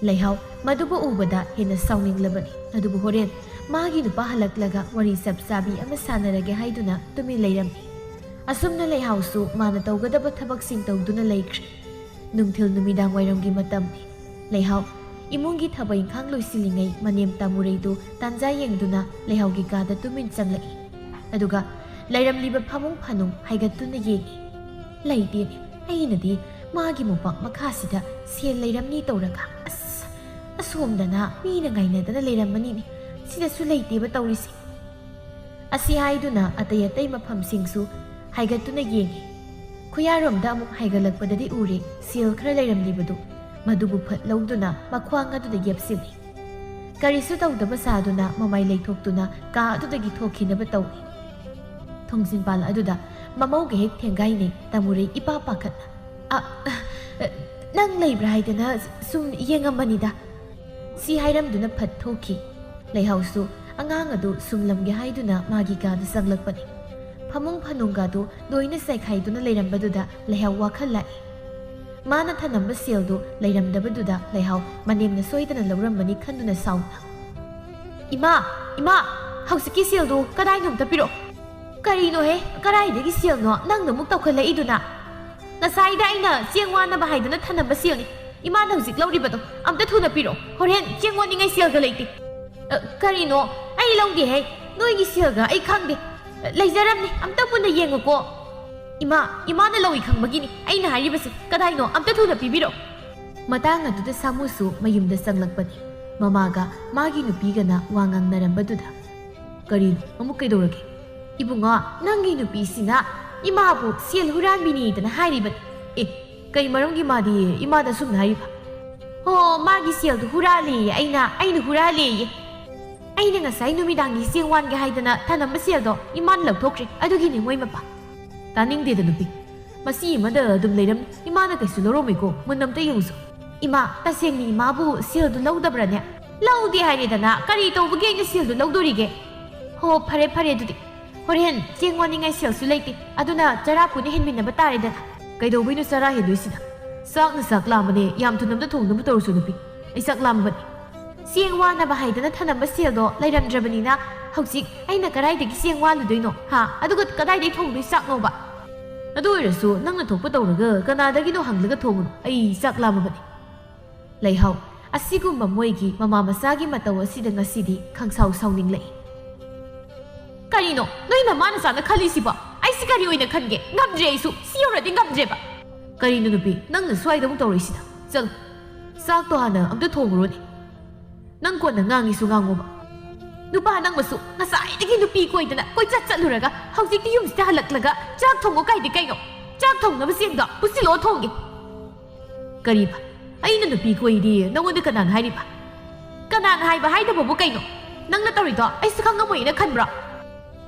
ꯂꯩꯍꯥꯎ ꯃꯗꯨꯕꯨ ꯎꯕꯗ ꯍꯦꯟꯅ ꯁꯥꯎꯅꯤꯡꯂꯕꯅꯤ꯫ ꯑꯗꯨꯕꯨ ꯍꯣꯔꯦꯟ ꯃꯥꯒꯤ ꯅꯨꯄꯥ ꯍꯜꯂꯛꯂꯒ ꯋꯥꯔꯤ ꯆꯞ ꯆꯥꯕꯤ ꯑꯃ ꯁꯥꯟꯅꯔꯒꯦ ꯍꯥꯏꯗꯨꯅ ꯇꯨꯃꯤꯟ ꯂꯩꯔꯝꯃꯤ꯫ ꯑꯁꯨꯝꯅ ꯂꯩꯍꯥꯎꯁꯨ ꯃꯥꯅ ꯇꯧꯒꯗꯕ ꯊꯕꯛꯁꯤꯡ ꯇꯧꯗꯨꯅ ꯂꯩꯈ꯭ꯔꯦ꯫ ꯅꯨꯡꯊꯤꯜ ꯅꯨꯃꯤꯗꯥꯡ ꯋꯥꯏꯔꯝꯒꯤ ꯃꯇꯝꯅꯤ꯫ ꯂꯩꯍꯥꯎ ꯏꯃꯨꯡꯒꯤ ꯊꯕꯛ ꯏꯪꯈꯥꯡ ꯂꯣꯏꯁꯤꯜꯂꯤꯉꯩ ꯃꯅꯦꯝ ꯇꯥꯃꯨꯔꯩꯗꯨ ꯇꯥꯟꯖꯥ ꯌꯦꯡꯗꯨꯅ ꯂꯩꯍꯥꯎꯒꯤ ꯀꯥꯗ ꯇꯨꯃꯤꯟ ꯆꯪꯂꯛꯏ꯫ ꯑꯗꯨꯒ ꯂꯩꯔꯝꯂꯤꯕ ꯐꯃꯨꯡ ꯐꯥꯅꯨꯡ ꯍꯥꯏꯒꯠꯇꯨꯅ ꯌꯦꯡꯏ꯫ ꯂꯩꯇꯦꯅꯦ, ꯑꯩꯅꯗꯤ ꯃꯥꯒꯤ ꯃꯣꯝꯄꯥꯛ ꯃꯈꯥꯁꯤꯗ ꯁꯦꯜ ꯂꯩꯔꯝꯅꯤ ꯇꯧꯔꯒ, ꯑꯁ, ꯑꯁꯣꯝꯗꯅ ꯃꯤꯅ ꯉꯥꯏꯅꯗꯅ ꯂꯩꯔꯝꯃꯅꯤꯅꯦ, ꯁꯤꯗꯁꯨ ꯂꯩꯇꯦꯕ ꯇꯧꯔꯤꯁꯦ꯫ ꯑꯁꯤ ꯍꯥꯏꯗꯨꯅ ꯑꯇꯩ ꯑꯇꯩ ꯃꯐꯝꯁꯤꯡꯁꯨ ꯍꯥꯏꯒꯠꯇꯨꯅ ꯌꯦꯡꯏ꯫ ꯈꯨꯌꯥꯔꯣꯝꯗ ꯑꯃꯨꯛ ꯍꯥꯏꯒꯠꯂꯛꯄꯗꯗꯤ ꯎꯔꯦ ꯁꯦꯜ ꯈꯔ ꯂꯩꯔꯝꯂꯤꯕꯗꯨ꯫ ꯃꯗꯨꯕꯨ ꯐꯠ ꯂꯧꯗꯨꯅ ꯃꯈ꯭ꯋꯥꯡ ꯑꯗꯨꯗ ꯌꯦꯞꯁꯤꯜꯂꯤ꯫ ꯀꯔꯤꯁꯨ ꯇꯧꯗꯕ ꯁꯥꯗꯨꯅ ꯃꯃꯥꯏ ꯂꯩꯊꯣꯛꯇꯨꯅ ꯀꯥ ꯑꯗꯨꯗꯒꯤ ꯊꯣꯛꯈꯤꯅꯕ ꯇꯧꯏ꯫ ꯊꯣꯡꯖꯤꯟꯄꯥꯜ ꯑꯗꯨꯗ ꯃꯃꯧꯒ ꯍꯦꯛ ꯊꯦꯡꯒꯥꯏꯅꯩ ꯇꯥꯃꯨꯔꯩ ꯏꯄꯥ ꯄꯥꯈꯠꯅ꯫ "ꯑ, ꯑ, ꯅꯪ ꯂꯩꯕ꯭ꯔꯥ ꯍꯥꯏꯗꯅ ꯁꯨꯝ ꯌꯦꯡꯉꯝꯕꯅꯤꯗ꯫" ꯁꯤ ꯍꯥꯏꯔꯝꯗꯨꯅ ꯐꯠ ꯊꯣꯛꯈꯤ꯫ ꯂꯩꯍꯥꯎꯁꯨ ꯑꯉꯥꯡ ꯑꯗꯨ ꯁꯨꯝꯂꯝꯒꯦ ꯍꯥꯏꯗꯨꯅ ꯃꯥꯒꯤ ꯀꯥꯗ ꯆꯪꯂꯛꯄꯅꯤ꯫ ꯐꯃꯨꯡ ꯐꯥꯅꯨꯡꯒꯗꯨ ꯂꯣꯏꯅ ꯆꯥꯏꯈꯥꯏꯗꯨꯅ ꯂꯩꯔꯝꯕꯗꯨꯗ ꯂꯩꯍꯥꯎ ꯋꯥꯈꯜ ꯂꯥꯛꯏ꯫ ꯃꯥꯅ ꯊꯅꯝꯕ ꯁꯦꯜꯗꯨ ꯂꯩꯔꯝꯗꯕꯗꯨꯗ ꯂꯩꯍꯥꯎ ꯃꯅꯦꯝꯅ ꯁꯣꯏꯗꯅ ꯂꯧꯔꯝꯕꯅꯤ ꯈꯟꯗꯨꯅ ꯁꯥꯎꯅ, "ꯏꯃꯥ, ꯏꯃꯥ, ꯍꯧꯖꯤꯛꯀꯤ ꯁꯦꯜꯗꯨ ꯀꯗꯥꯏꯅꯣ ꯑꯝꯇ ꯄꯤꯔꯛꯑꯣ꯫" "ꯀꯔꯤꯅꯣꯍꯦ? ꯀꯗꯥꯏꯗꯒꯤ ꯁꯦꯜꯅꯣ ꯅꯪꯅ ꯑꯃꯨꯛ ꯇꯧꯈꯠꯂꯛꯏꯗꯨꯅ? ꯉꯁꯥꯏꯗ ꯑꯩꯅ ꯆꯦꯡ ꯋꯥꯅꯕ ꯍꯥꯏꯗꯨꯅ ꯊꯅꯝꯕ ꯁꯦꯜꯅꯤ꯫ ꯏꯃꯥꯅ ꯍꯧꯖꯤꯛ ꯂꯧꯔꯤꯕꯗꯣ ꯑꯝꯇ ꯊꯨꯅ ꯄꯤꯔꯛꯑꯣ꯫ ꯍꯣꯔꯦꯟ ꯆꯦꯡ ꯋꯥꯅꯤꯡꯉꯥꯏ ꯁꯦꯜꯒ ꯂꯩꯇꯦ꯫" "ꯑ, ꯀꯔꯤꯅꯣ? ꯑꯩ ꯂꯧꯗꯦꯍꯦ꯫ ꯅꯣꯏꯒꯤ ꯁꯦꯜꯒ ꯑꯩ ꯈꯪꯗꯦ꯫ ꯑ, ꯂꯩꯖꯔꯝꯅꯤ꯫ ꯑꯝꯇ ꯃꯨꯟꯅ ꯌꯦꯡꯉꯨꯀꯣ꯫" "ꯏꯃꯥ, ꯏꯃꯥꯅ ꯂꯧꯏ ꯈꯪꯕꯒꯤꯅꯤ ꯑꯩꯅ ꯍꯥꯏꯔꯤꯕꯁꯦ꯫ ꯀꯗꯥꯏꯅꯣ? ꯑꯝꯇ ꯊꯨꯅ ꯄꯤꯕꯤꯔꯛꯑꯣ꯫" ꯃꯇꯥꯡ ꯑꯗꯨꯗ ꯁꯥꯃꯨꯁꯨ ꯃꯌꯨꯝꯗ ꯆꯪꯂꯛꯄꯅꯤ꯫ ꯃꯃꯥꯒ ꯃꯥꯒꯤ ꯅꯨꯄꯤꯒꯅ ꯋꯥ ꯉꯥꯡꯅꯔꯝꯕꯗꯨꯗ, "ꯀꯔꯤꯅꯣ? ꯑꯃꯨꯛ ꯀꯩꯗꯧꯔꯒꯦ?" ꯏꯕꯨꯡꯉꯣ, ꯅꯪꯒꯤ ꯅꯨꯄꯤꯁꯤꯅ ꯏꯃꯥꯕꯨ ꯁꯦꯜ ꯍꯨꯔꯥꯟꯕꯤꯅꯤꯗꯅ ꯍꯥꯏꯔꯤꯕꯅꯤ꯫ ꯑꯦ, ꯀꯩ ꯃꯔꯝꯒꯤ ꯃꯥꯗꯤ ꯏꯃꯥꯗ ꯁꯨꯝꯅ ꯍꯥꯏꯔꯤꯕ? "ꯍꯣ, ꯃꯥꯒꯤ ꯁꯦꯜꯗꯨ ꯍꯨꯔꯥꯜꯂꯦꯌꯦ, ꯑꯩꯅ, ꯑꯩꯅ ꯍꯨꯔꯥꯜꯂꯦꯌꯦ꯫ ꯑꯩꯅ ꯉꯁꯥꯏ ꯅꯨꯃꯤꯗꯥꯡꯒꯤ ꯆꯦꯡ ꯋꯥꯟꯒꯦ ꯍꯥꯏꯗꯅ ꯊꯅꯝꯕ ꯁꯦꯜꯗꯣ ꯏꯃꯥꯅ ꯂꯧꯊꯣꯛꯈ꯭ꯔꯦ, ꯑꯗꯨꯒꯤꯅꯤ ꯃꯣꯏ ꯃꯄꯥ꯫" ꯇꯥꯅꯤꯡꯗꯦꯗ ꯅꯨꯄꯤ, ꯃꯁꯤ ꯑꯃꯗ ꯑꯗꯨꯝ ꯂꯩꯔꯝꯅꯤ꯫ ꯏꯃꯥꯅ ꯀꯩꯁꯨ ꯂꯧꯔꯝꯃꯣꯏꯀꯣ, ꯃꯨꯟꯅ ꯑꯝꯇ ꯌꯦꯡꯉꯨꯁꯨ꯫ ꯏꯃꯥ, ꯇꯁꯦꯡꯅ ꯏꯃꯥꯕꯨ ꯁꯦꯜꯗꯨ ꯂꯧꯗꯕ꯭ꯔꯅꯦ? ꯂꯧꯗꯦ ꯍꯥꯏꯔꯦꯗꯅ, ꯀꯔꯤ ꯇꯧꯕꯒꯤ ꯑꯩꯅ ꯁꯦꯜꯗꯨ ꯂꯧꯗꯣꯔꯤꯒꯦ? ꯍꯣ, ꯐꯔꯦ ꯐꯔꯦ ꯑꯗꯨꯗꯤ꯫ ꯍꯣꯔꯦꯟ ꯆꯦꯡ ꯋꯥꯅꯤꯡꯉꯥꯏ ꯁꯦꯜꯁꯨ ꯂꯩꯇꯦ, ꯑꯗꯨꯅ ꯆꯔꯥ ꯄꯨꯟꯅ ꯍꯦꯟꯃꯤꯟꯅꯕ ꯇꯥꯔꯦꯗꯅ꯫ ꯀꯩꯗꯧꯕꯩꯅꯣ ꯆꯔꯥ ꯍꯦꯟꯗꯣꯏꯁꯤꯅ? ꯆꯥꯛꯅ ꯆꯥꯛ ꯂꯥꯝꯕꯅꯦ, ꯌꯥꯝ ꯊꯨꯅ ꯑꯝꯇ ꯊꯣꯡꯅꯕ ꯇꯧꯔꯁꯨ ꯅꯨꯄꯤ꯫ ꯑꯩ ꯆꯥꯛ ꯂꯥꯝꯕꯅꯤ꯫ ꯆꯦꯡ ꯋꯥꯅꯕ ꯍꯥꯏꯗꯅ ꯊꯅꯝꯕ ꯁꯦꯜꯗꯣ ꯂꯩꯔꯝꯗ꯭ꯔꯕꯅꯤꯅ ꯍꯧꯖꯤꯛ ꯑꯩꯅ ꯀꯗꯥꯏꯗꯒꯤ ꯆꯦꯡ ꯋꯥꯜꯂꯨꯗꯣꯏꯅꯣ? ꯍꯥ? ꯑꯗꯨꯒ ꯀꯗꯥꯏꯗꯒꯤ ꯊꯣꯡꯗꯣꯏ ꯆꯥꯛꯅꯣꯕ? ꯑꯗꯨ ꯑꯣꯏꯔꯁꯨ ꯅꯪꯅ ꯊꯣꯛꯄ ꯇꯧꯔꯒ ꯀꯅꯥꯗꯒꯤꯅꯣ ꯍꯪꯂꯒ ꯊꯣꯡꯉꯨꯅꯨ꯫ ꯑꯩ ꯆꯥꯛ ꯂꯥꯝꯃꯕꯅꯤ꯫ ꯂꯩꯍꯥꯎ, ꯑꯁꯤꯒꯨꯝꯕ ꯃꯣꯏꯒꯤ ꯃꯃꯥ ꯃꯆꯥꯒꯤ ꯃꯇꯧ ꯑꯁꯤꯗ ꯉꯁꯤꯗꯤ ꯈꯪꯁꯥꯎ ꯁꯥꯎꯅꯤꯡꯂꯛꯏ꯫ ꯀꯔꯤꯅꯣ ꯅꯣꯏ ꯅꯃꯥ ꯅꯆꯥꯅ ꯈꯜꯂꯤꯁꯤꯕꯣ? ꯑꯩꯁꯤ ꯀꯔꯤ ꯑꯣꯏꯅ ꯈꯟꯒꯦ? ꯉꯝꯗ꯭ꯔꯦ ꯑꯩꯁꯨ꯫ ꯁꯤ ꯌꯧꯔꯗꯤ ꯉꯝꯗ꯭ꯔꯦꯕ꯫ ꯀꯔꯤꯅꯣ ꯅꯨꯄꯤ, ꯅꯪꯅ ꯁ꯭ꯋꯥꯏꯗ ꯑꯃꯨꯛ ꯇꯧꯔꯛꯏꯁꯤꯅ? ꯆꯠꯂꯣ, ꯆꯥꯛꯇꯣ ꯍꯥꯟꯅ ꯑꯝꯇ ꯊꯣꯡꯉꯨꯔꯣꯅꯦ꯫ ꯅꯪ ꯀꯣꯟꯅ ꯉꯥꯡꯉꯤꯁꯨ ꯉꯥꯡꯉꯣꯕ꯫ ꯅꯨꯄꯥ ꯅꯪꯃꯁꯨ ꯉꯁꯥꯏꯗꯒꯤ ꯅꯨꯄꯤ ꯀꯣꯏꯗꯅ ꯀꯣꯏꯆꯠ ꯆꯠꯂꯨꯔꯒ ꯍꯧꯖꯤꯛꯇꯤ ꯌꯨꯝꯁꯤꯗ ꯍꯜꯂꯛꯂꯒ ꯆꯥꯛ ꯊꯣꯡꯉꯣ ꯀꯥꯏꯗꯤ ꯀꯩꯅꯣ? ꯆꯥꯛ ꯊꯣꯡꯅꯕ ꯆꯦꯡꯗꯣ ꯄꯨꯁꯤꯜꯂꯛꯑꯣ ꯊꯣꯡꯒꯦ꯫ ꯀꯔꯤꯕ? ꯑꯩꯅ ꯅꯨꯄꯤ ꯀꯣꯏꯗꯤ ꯅꯉꯣꯟꯗ ꯀꯅꯥꯅ ꯍꯥꯏꯔꯤꯕ? ꯀꯅꯥꯅ ꯍꯥꯏꯕ ꯍꯥꯏꯗꯕꯕꯨ ꯀꯩꯅꯣ? ꯅꯪꯅ ꯇꯧꯔꯤꯗꯣ ꯑꯩꯁꯨ ꯈꯪꯉꯝꯃꯣꯏꯅ ꯈꯟꯕ꯭ꯔꯣ?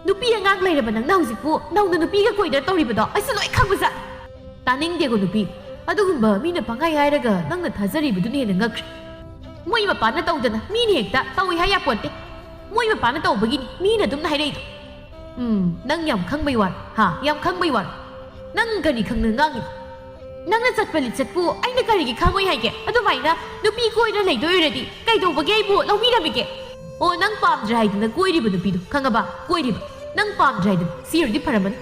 ꯅꯨꯄꯤ ꯑꯉꯥꯡ ꯂꯩꯔꯕ ꯅꯪꯅ ꯍꯧꯖꯤꯛꯄꯨ ꯅꯧꯅ ꯅꯨꯄꯤꯒ ꯀꯣꯏꯗꯅ ꯇꯧꯔꯤꯕꯗꯣ ꯑꯩꯁꯨ ꯂꯣꯏ ꯈꯪꯕꯖꯥꯠꯅꯤ꯫ ꯇꯥꯅꯤꯡꯗꯦꯀꯣ ꯅꯨꯄꯤ, ꯑꯗꯨꯒꯨꯝꯕ ꯃꯤꯅ ꯄꯪꯍꯥꯏ ꯍꯥꯏꯔꯒ ꯅꯪꯅ ꯊꯥꯖꯔꯤꯕꯗꯨꯅ ꯍꯦꯟꯅ ꯉꯛꯈ꯭ꯔꯦ꯫ ꯃꯣꯏ ꯃꯄꯥꯅ ꯇꯧꯗꯅ ꯃꯤꯅ ꯍꯦꯛꯇ ꯇꯧꯏ ꯍꯥꯏ ꯌꯥꯄꯣꯟꯇꯦ꯫ ꯃꯣꯏ ꯃꯄꯥꯅ ꯇꯧꯕꯒꯤꯅꯤ ꯃꯤꯅ ꯑꯗꯨꯝꯅ ꯍꯥꯏꯔꯛꯏꯗꯣ꯫ ꯎꯝ, ꯅꯪ ꯌꯥꯝ ꯈꯪꯕꯩ ꯋꯥꯔꯣ, ꯍꯥ? ꯌꯥꯝ ꯈꯪꯕꯩ ꯋꯥꯔꯣ? ꯅꯪ ꯀꯔꯤ ꯈꯪꯗꯅ ꯉꯥꯡꯉꯤꯅꯣ? ꯅꯪꯅ ꯆꯠꯄ ꯂꯤꯆꯠꯄꯨ ꯑꯩꯅ ꯀꯔꯤꯒꯤ ꯈꯪꯉꯣꯏ ꯍꯥꯏꯒꯦ? ꯑꯗꯨꯃꯥꯏꯅ ꯅꯨꯄꯤ ꯀꯣꯏꯅ ꯂꯩꯗꯣꯏ ꯑꯣꯏꯔꯗꯤ ꯀꯩꯗꯧꯕꯒꯤ ꯑꯩꯕꯨ ꯂꯧꯕꯤꯔꯝꯃꯤꯒꯦ? ꯑꯣ, ꯅꯪ ꯄꯥꯝꯗ꯭ꯔꯦ ꯍꯥꯏꯗꯅ ꯀꯣꯏꯔꯤꯕ ꯅꯨꯄꯤꯗꯣ, ꯈꯪꯉꯕ? ꯀꯣꯏꯔꯤꯕ꯫ ꯅꯪ ꯄꯥꯝꯗ꯭ꯔꯦ ꯍꯥꯏꯗꯅ꯫ ꯁꯤ ꯑꯣꯏꯔꯗꯤ ꯐꯔꯝꯃꯅꯤ꯫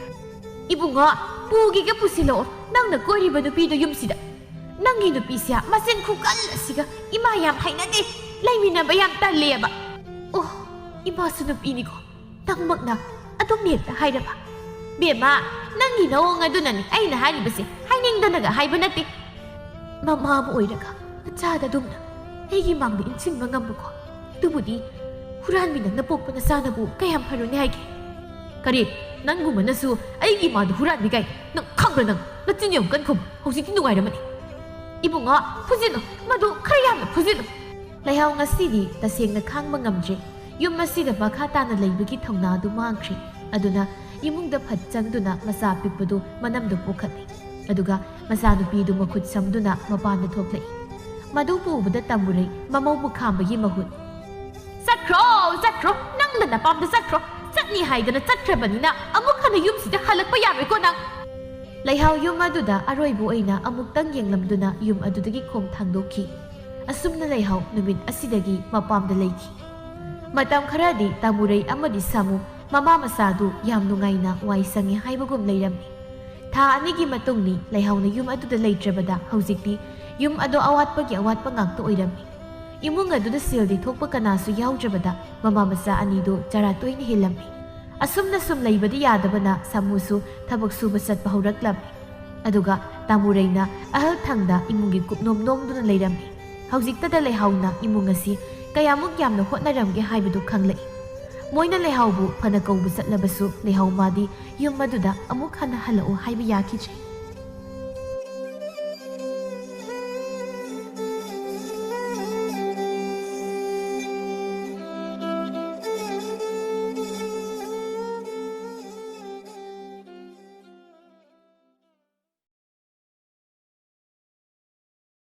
ꯏꯕꯨꯡꯉꯣ, ꯄꯨꯒꯦꯒ ꯄꯨꯁꯤꯜꯂꯛꯑꯣ ꯅꯪꯅ ꯀꯣꯏꯔꯤꯕ ꯅꯨꯄꯤꯗꯣ ꯌꯨꯝꯁꯤꯗ꯫ ꯅꯪꯒꯤ ꯅꯨꯄꯤꯁꯦ ꯃꯆꯤꯟ ꯈꯨꯀꯟ ꯑꯁꯤꯒ ꯏꯃꯥ ꯌꯥꯝ ꯍꯩꯅꯗꯦ꯫ ꯂꯩꯃꯤꯟꯅꯕ ꯌꯥꯝ ꯇꯜꯂꯦꯕ꯫ ꯑꯣ, ꯏꯃꯥꯁꯨ ꯅꯨꯄꯤꯅꯤꯀꯣ꯫ ꯅꯪꯃꯛꯅ ꯑꯗꯨꯝ ꯍꯦꯛꯇ ꯍꯥꯏꯔꯕ? ꯕꯦꯝꯃ, ꯅꯪꯒꯤ ꯅꯑꯣꯡ ꯑꯗꯨꯅꯅꯤ ꯑꯩꯅ ꯍꯥꯏꯔꯤꯕꯁꯦ, ꯍꯥꯏꯅꯤꯡꯗꯅꯒ ꯍꯥꯏꯕ ꯅꯠꯇꯦ꯫ ꯃꯃꯥ ꯑꯃ ꯑꯣꯏꯔꯒ ꯃꯆꯥꯗ ꯑꯗꯨꯝꯅ ꯑꯩꯒꯤ ꯃꯥꯡꯗ ꯏꯟꯁꯤꯟꯕ ꯉꯝꯕꯀꯣ꯫ ꯑꯗꯨꯕꯨꯗꯤ ꯍꯨꯔꯥꯟꯕꯤ ꯅꯪꯅ ꯄꯣꯛꯄ ꯅꯆꯥꯅꯕꯨ ꯀꯌꯥꯝ ꯐꯔꯨꯅꯤ ꯍꯥꯏꯒꯦ? "ꯀꯔꯤ? ꯅꯪꯒꯨꯝꯕꯅꯁꯨ ꯑꯩꯒꯤ ꯏꯃꯥꯗꯨ ꯍꯨꯔꯥꯟꯕꯤ ꯀꯥꯏ? ꯅꯪ ꯈꯪꯕ꯭ꯔꯥ ꯅꯪ? ꯅꯆꯤꯟ ꯌꯥꯝ ꯀꯟꯈꯨꯝ꯫ ꯍꯧꯖꯤꯛꯇꯤ ꯅꯨꯡꯉꯥꯏꯔꯝꯃꯅꯤ꯫ ꯏꯕꯨꯡꯉꯣ, ꯐꯨꯖꯤꯜꯂꯨ꯫ ꯃꯗꯨ ꯈꯔ ꯌꯥꯝꯅ ꯐꯨꯖꯤꯜꯂꯨ꯫" ꯂꯩꯍꯥꯎ ꯉꯁꯤꯗꯤ ꯇꯁꯦꯡꯅ ꯈꯥꯡꯕ ꯉꯝꯗ꯭ꯔꯦ꯫ ꯌꯨꯝ ꯑꯁꯤꯗ ꯃꯈꯥ ꯇꯥꯅ ꯂꯩꯕꯒꯤ ꯊꯧꯅꯥ ꯑꯗꯨ ꯃꯥꯡꯈ꯭ꯔꯦ꯫ ꯑꯗꯨꯅ ꯏꯃꯨꯡꯗ ꯐꯠ ꯆꯪꯗꯨꯅ ꯃꯆꯥ ꯑꯄꯤꯛꯄꯗꯨ ꯃꯅꯝꯗ ꯄꯣꯛꯈꯠꯂꯤ꯫ ꯑꯗꯨꯒ ꯃꯆꯥꯅꯨꯄꯤꯗꯨ ꯃꯈꯨꯠ ꯁꯝꯗꯨꯅ ꯃꯄꯥꯟꯗ ꯊꯣꯛꯂꯛꯏ꯫ ꯃꯗꯨ ꯎꯕꯗ ꯇꯥꯃꯨꯔꯩ ꯃꯃꯧꯕꯨ ꯈꯥꯝꯕꯒꯤ ꯃꯍꯨꯠ, "ꯆꯠꯈ꯭ꯔꯣ, ꯆꯠꯈ꯭ꯔꯣ, ꯅꯪꯅ ꯅꯄꯥꯝꯗ ꯆꯠꯈ꯭ꯔꯣ꯫ ꯆꯠꯅꯤ ꯍꯥꯏꯗꯅ ꯆꯠꯈ꯭ꯔꯕꯅꯤꯅ ꯑꯃꯨꯛ ꯍꯟꯅ ꯌꯨꯝꯁꯤꯗ ꯍꯜꯂꯛꯄ ꯌꯥꯔꯣꯏꯀꯣ ꯅꯪ꯫" ꯂꯩꯍꯥꯎ ꯌꯨꯝ ꯑꯗꯨꯗ ꯑꯔꯣꯏꯕ ꯑꯣꯏꯅ ꯑꯃꯨꯛꯇꯪ ꯌꯦꯡꯂꯝꯗꯨꯅ ꯌꯨꯝ ꯑꯗꯨꯗꯒꯤ ꯈꯣꯡ ꯊꯥꯡꯗꯣꯛꯈꯤ꯫ ꯑꯁꯨꯝꯅ ꯂꯩꯍꯥꯎ ꯅꯨꯃꯤꯠ ꯑꯁꯤꯗꯒꯤ ꯃꯄꯥꯝꯗ ꯂꯩꯈꯤ꯫ ꯃꯇꯝ ꯈꯔꯗꯤ ꯇꯥꯃꯨꯔꯩ ꯑꯃꯗꯤ ꯁꯥꯃꯨ ꯃꯃꯥ ꯃꯆꯥꯗꯨ ꯌꯥꯝ ꯅꯨꯡꯉꯥꯏꯅ ꯋꯥꯏ ꯁꯪꯉꯤ ꯍꯥꯏꯕꯒꯨꯝ ꯂꯩꯔꯝꯃꯤ꯫ ꯊꯥ ꯑꯅꯤꯒꯤ ꯃꯇꯨꯡꯅꯤ ꯂꯩꯍꯥꯎꯅ ꯌꯨꯝ ꯑꯗꯨꯗ ꯂꯩꯇ꯭ꯔꯕꯗ ꯍꯧꯖꯤꯛꯇꯤ ꯌꯨꯝ ꯑꯗꯣ ꯑꯋꯥꯠꯄꯒꯤ ꯑꯋꯥꯠꯄ ꯉꯥꯛꯇ ꯑꯣꯏꯔꯝꯃꯤ꯫ ꯏꯃꯨꯡ ꯑꯗꯨꯗ ꯁꯦꯜꯗꯤ ꯊꯣꯛꯄ ꯀꯅꯥꯁꯨ ꯌꯥꯎꯗ꯭ꯔꯕꯗ ꯃꯃꯥ ꯃꯆꯥ ꯑꯅꯤꯗꯨ ꯆꯔꯥ ꯇꯣꯏꯅ ꯍꯦꯜꯂꯝꯃꯤ꯫ ꯑꯁꯨꯝꯅ ꯁꯨꯝ ꯂꯩꯕꯗꯤ ꯌꯥꯗꯕꯅ ꯁꯥꯃꯨꯁꯨ ꯊꯕꯛ ꯁꯨꯕ ꯆꯠꯄ ꯍꯧꯔꯛꯂꯝꯃꯤ꯫ ꯑꯗꯨꯒ ꯇꯥꯃꯨꯔꯩꯅ ꯑꯍꯜ ꯊꯪꯗ ꯏꯃꯨꯡꯒꯤ ꯀꯨꯞꯅꯣꯝ ꯅꯣꯝꯗꯨꯅ ꯂꯩꯔꯝꯃꯤ꯫ ꯍꯧꯖꯤꯛꯇꯗ ꯂꯩꯍꯥꯎꯅ ꯏꯃꯨꯡ ꯑꯁꯤ ꯀꯌꯥꯃꯨꯛ ꯌꯥꯝꯅ ꯍꯣꯠꯅꯔꯝꯒꯦ ꯍꯥꯏꯕꯗꯨ ꯈꯪꯂꯛꯏ꯫ ꯃꯣꯏꯅ ꯂꯩꯍꯥꯎꯕꯨ ꯐꯅ ꯀꯧꯕ ꯆꯠꯂꯕꯁꯨ ꯂꯩꯍꯥꯎ ꯃꯥꯗꯤ ꯌꯨꯝ ꯑꯗꯨꯗ ꯑꯃꯨꯛ ꯍꯟꯅ ꯍꯜꯂꯛꯎ ꯍꯥꯏꯕ ꯌꯥꯈꯤꯗ꯭ꯔꯦ꯫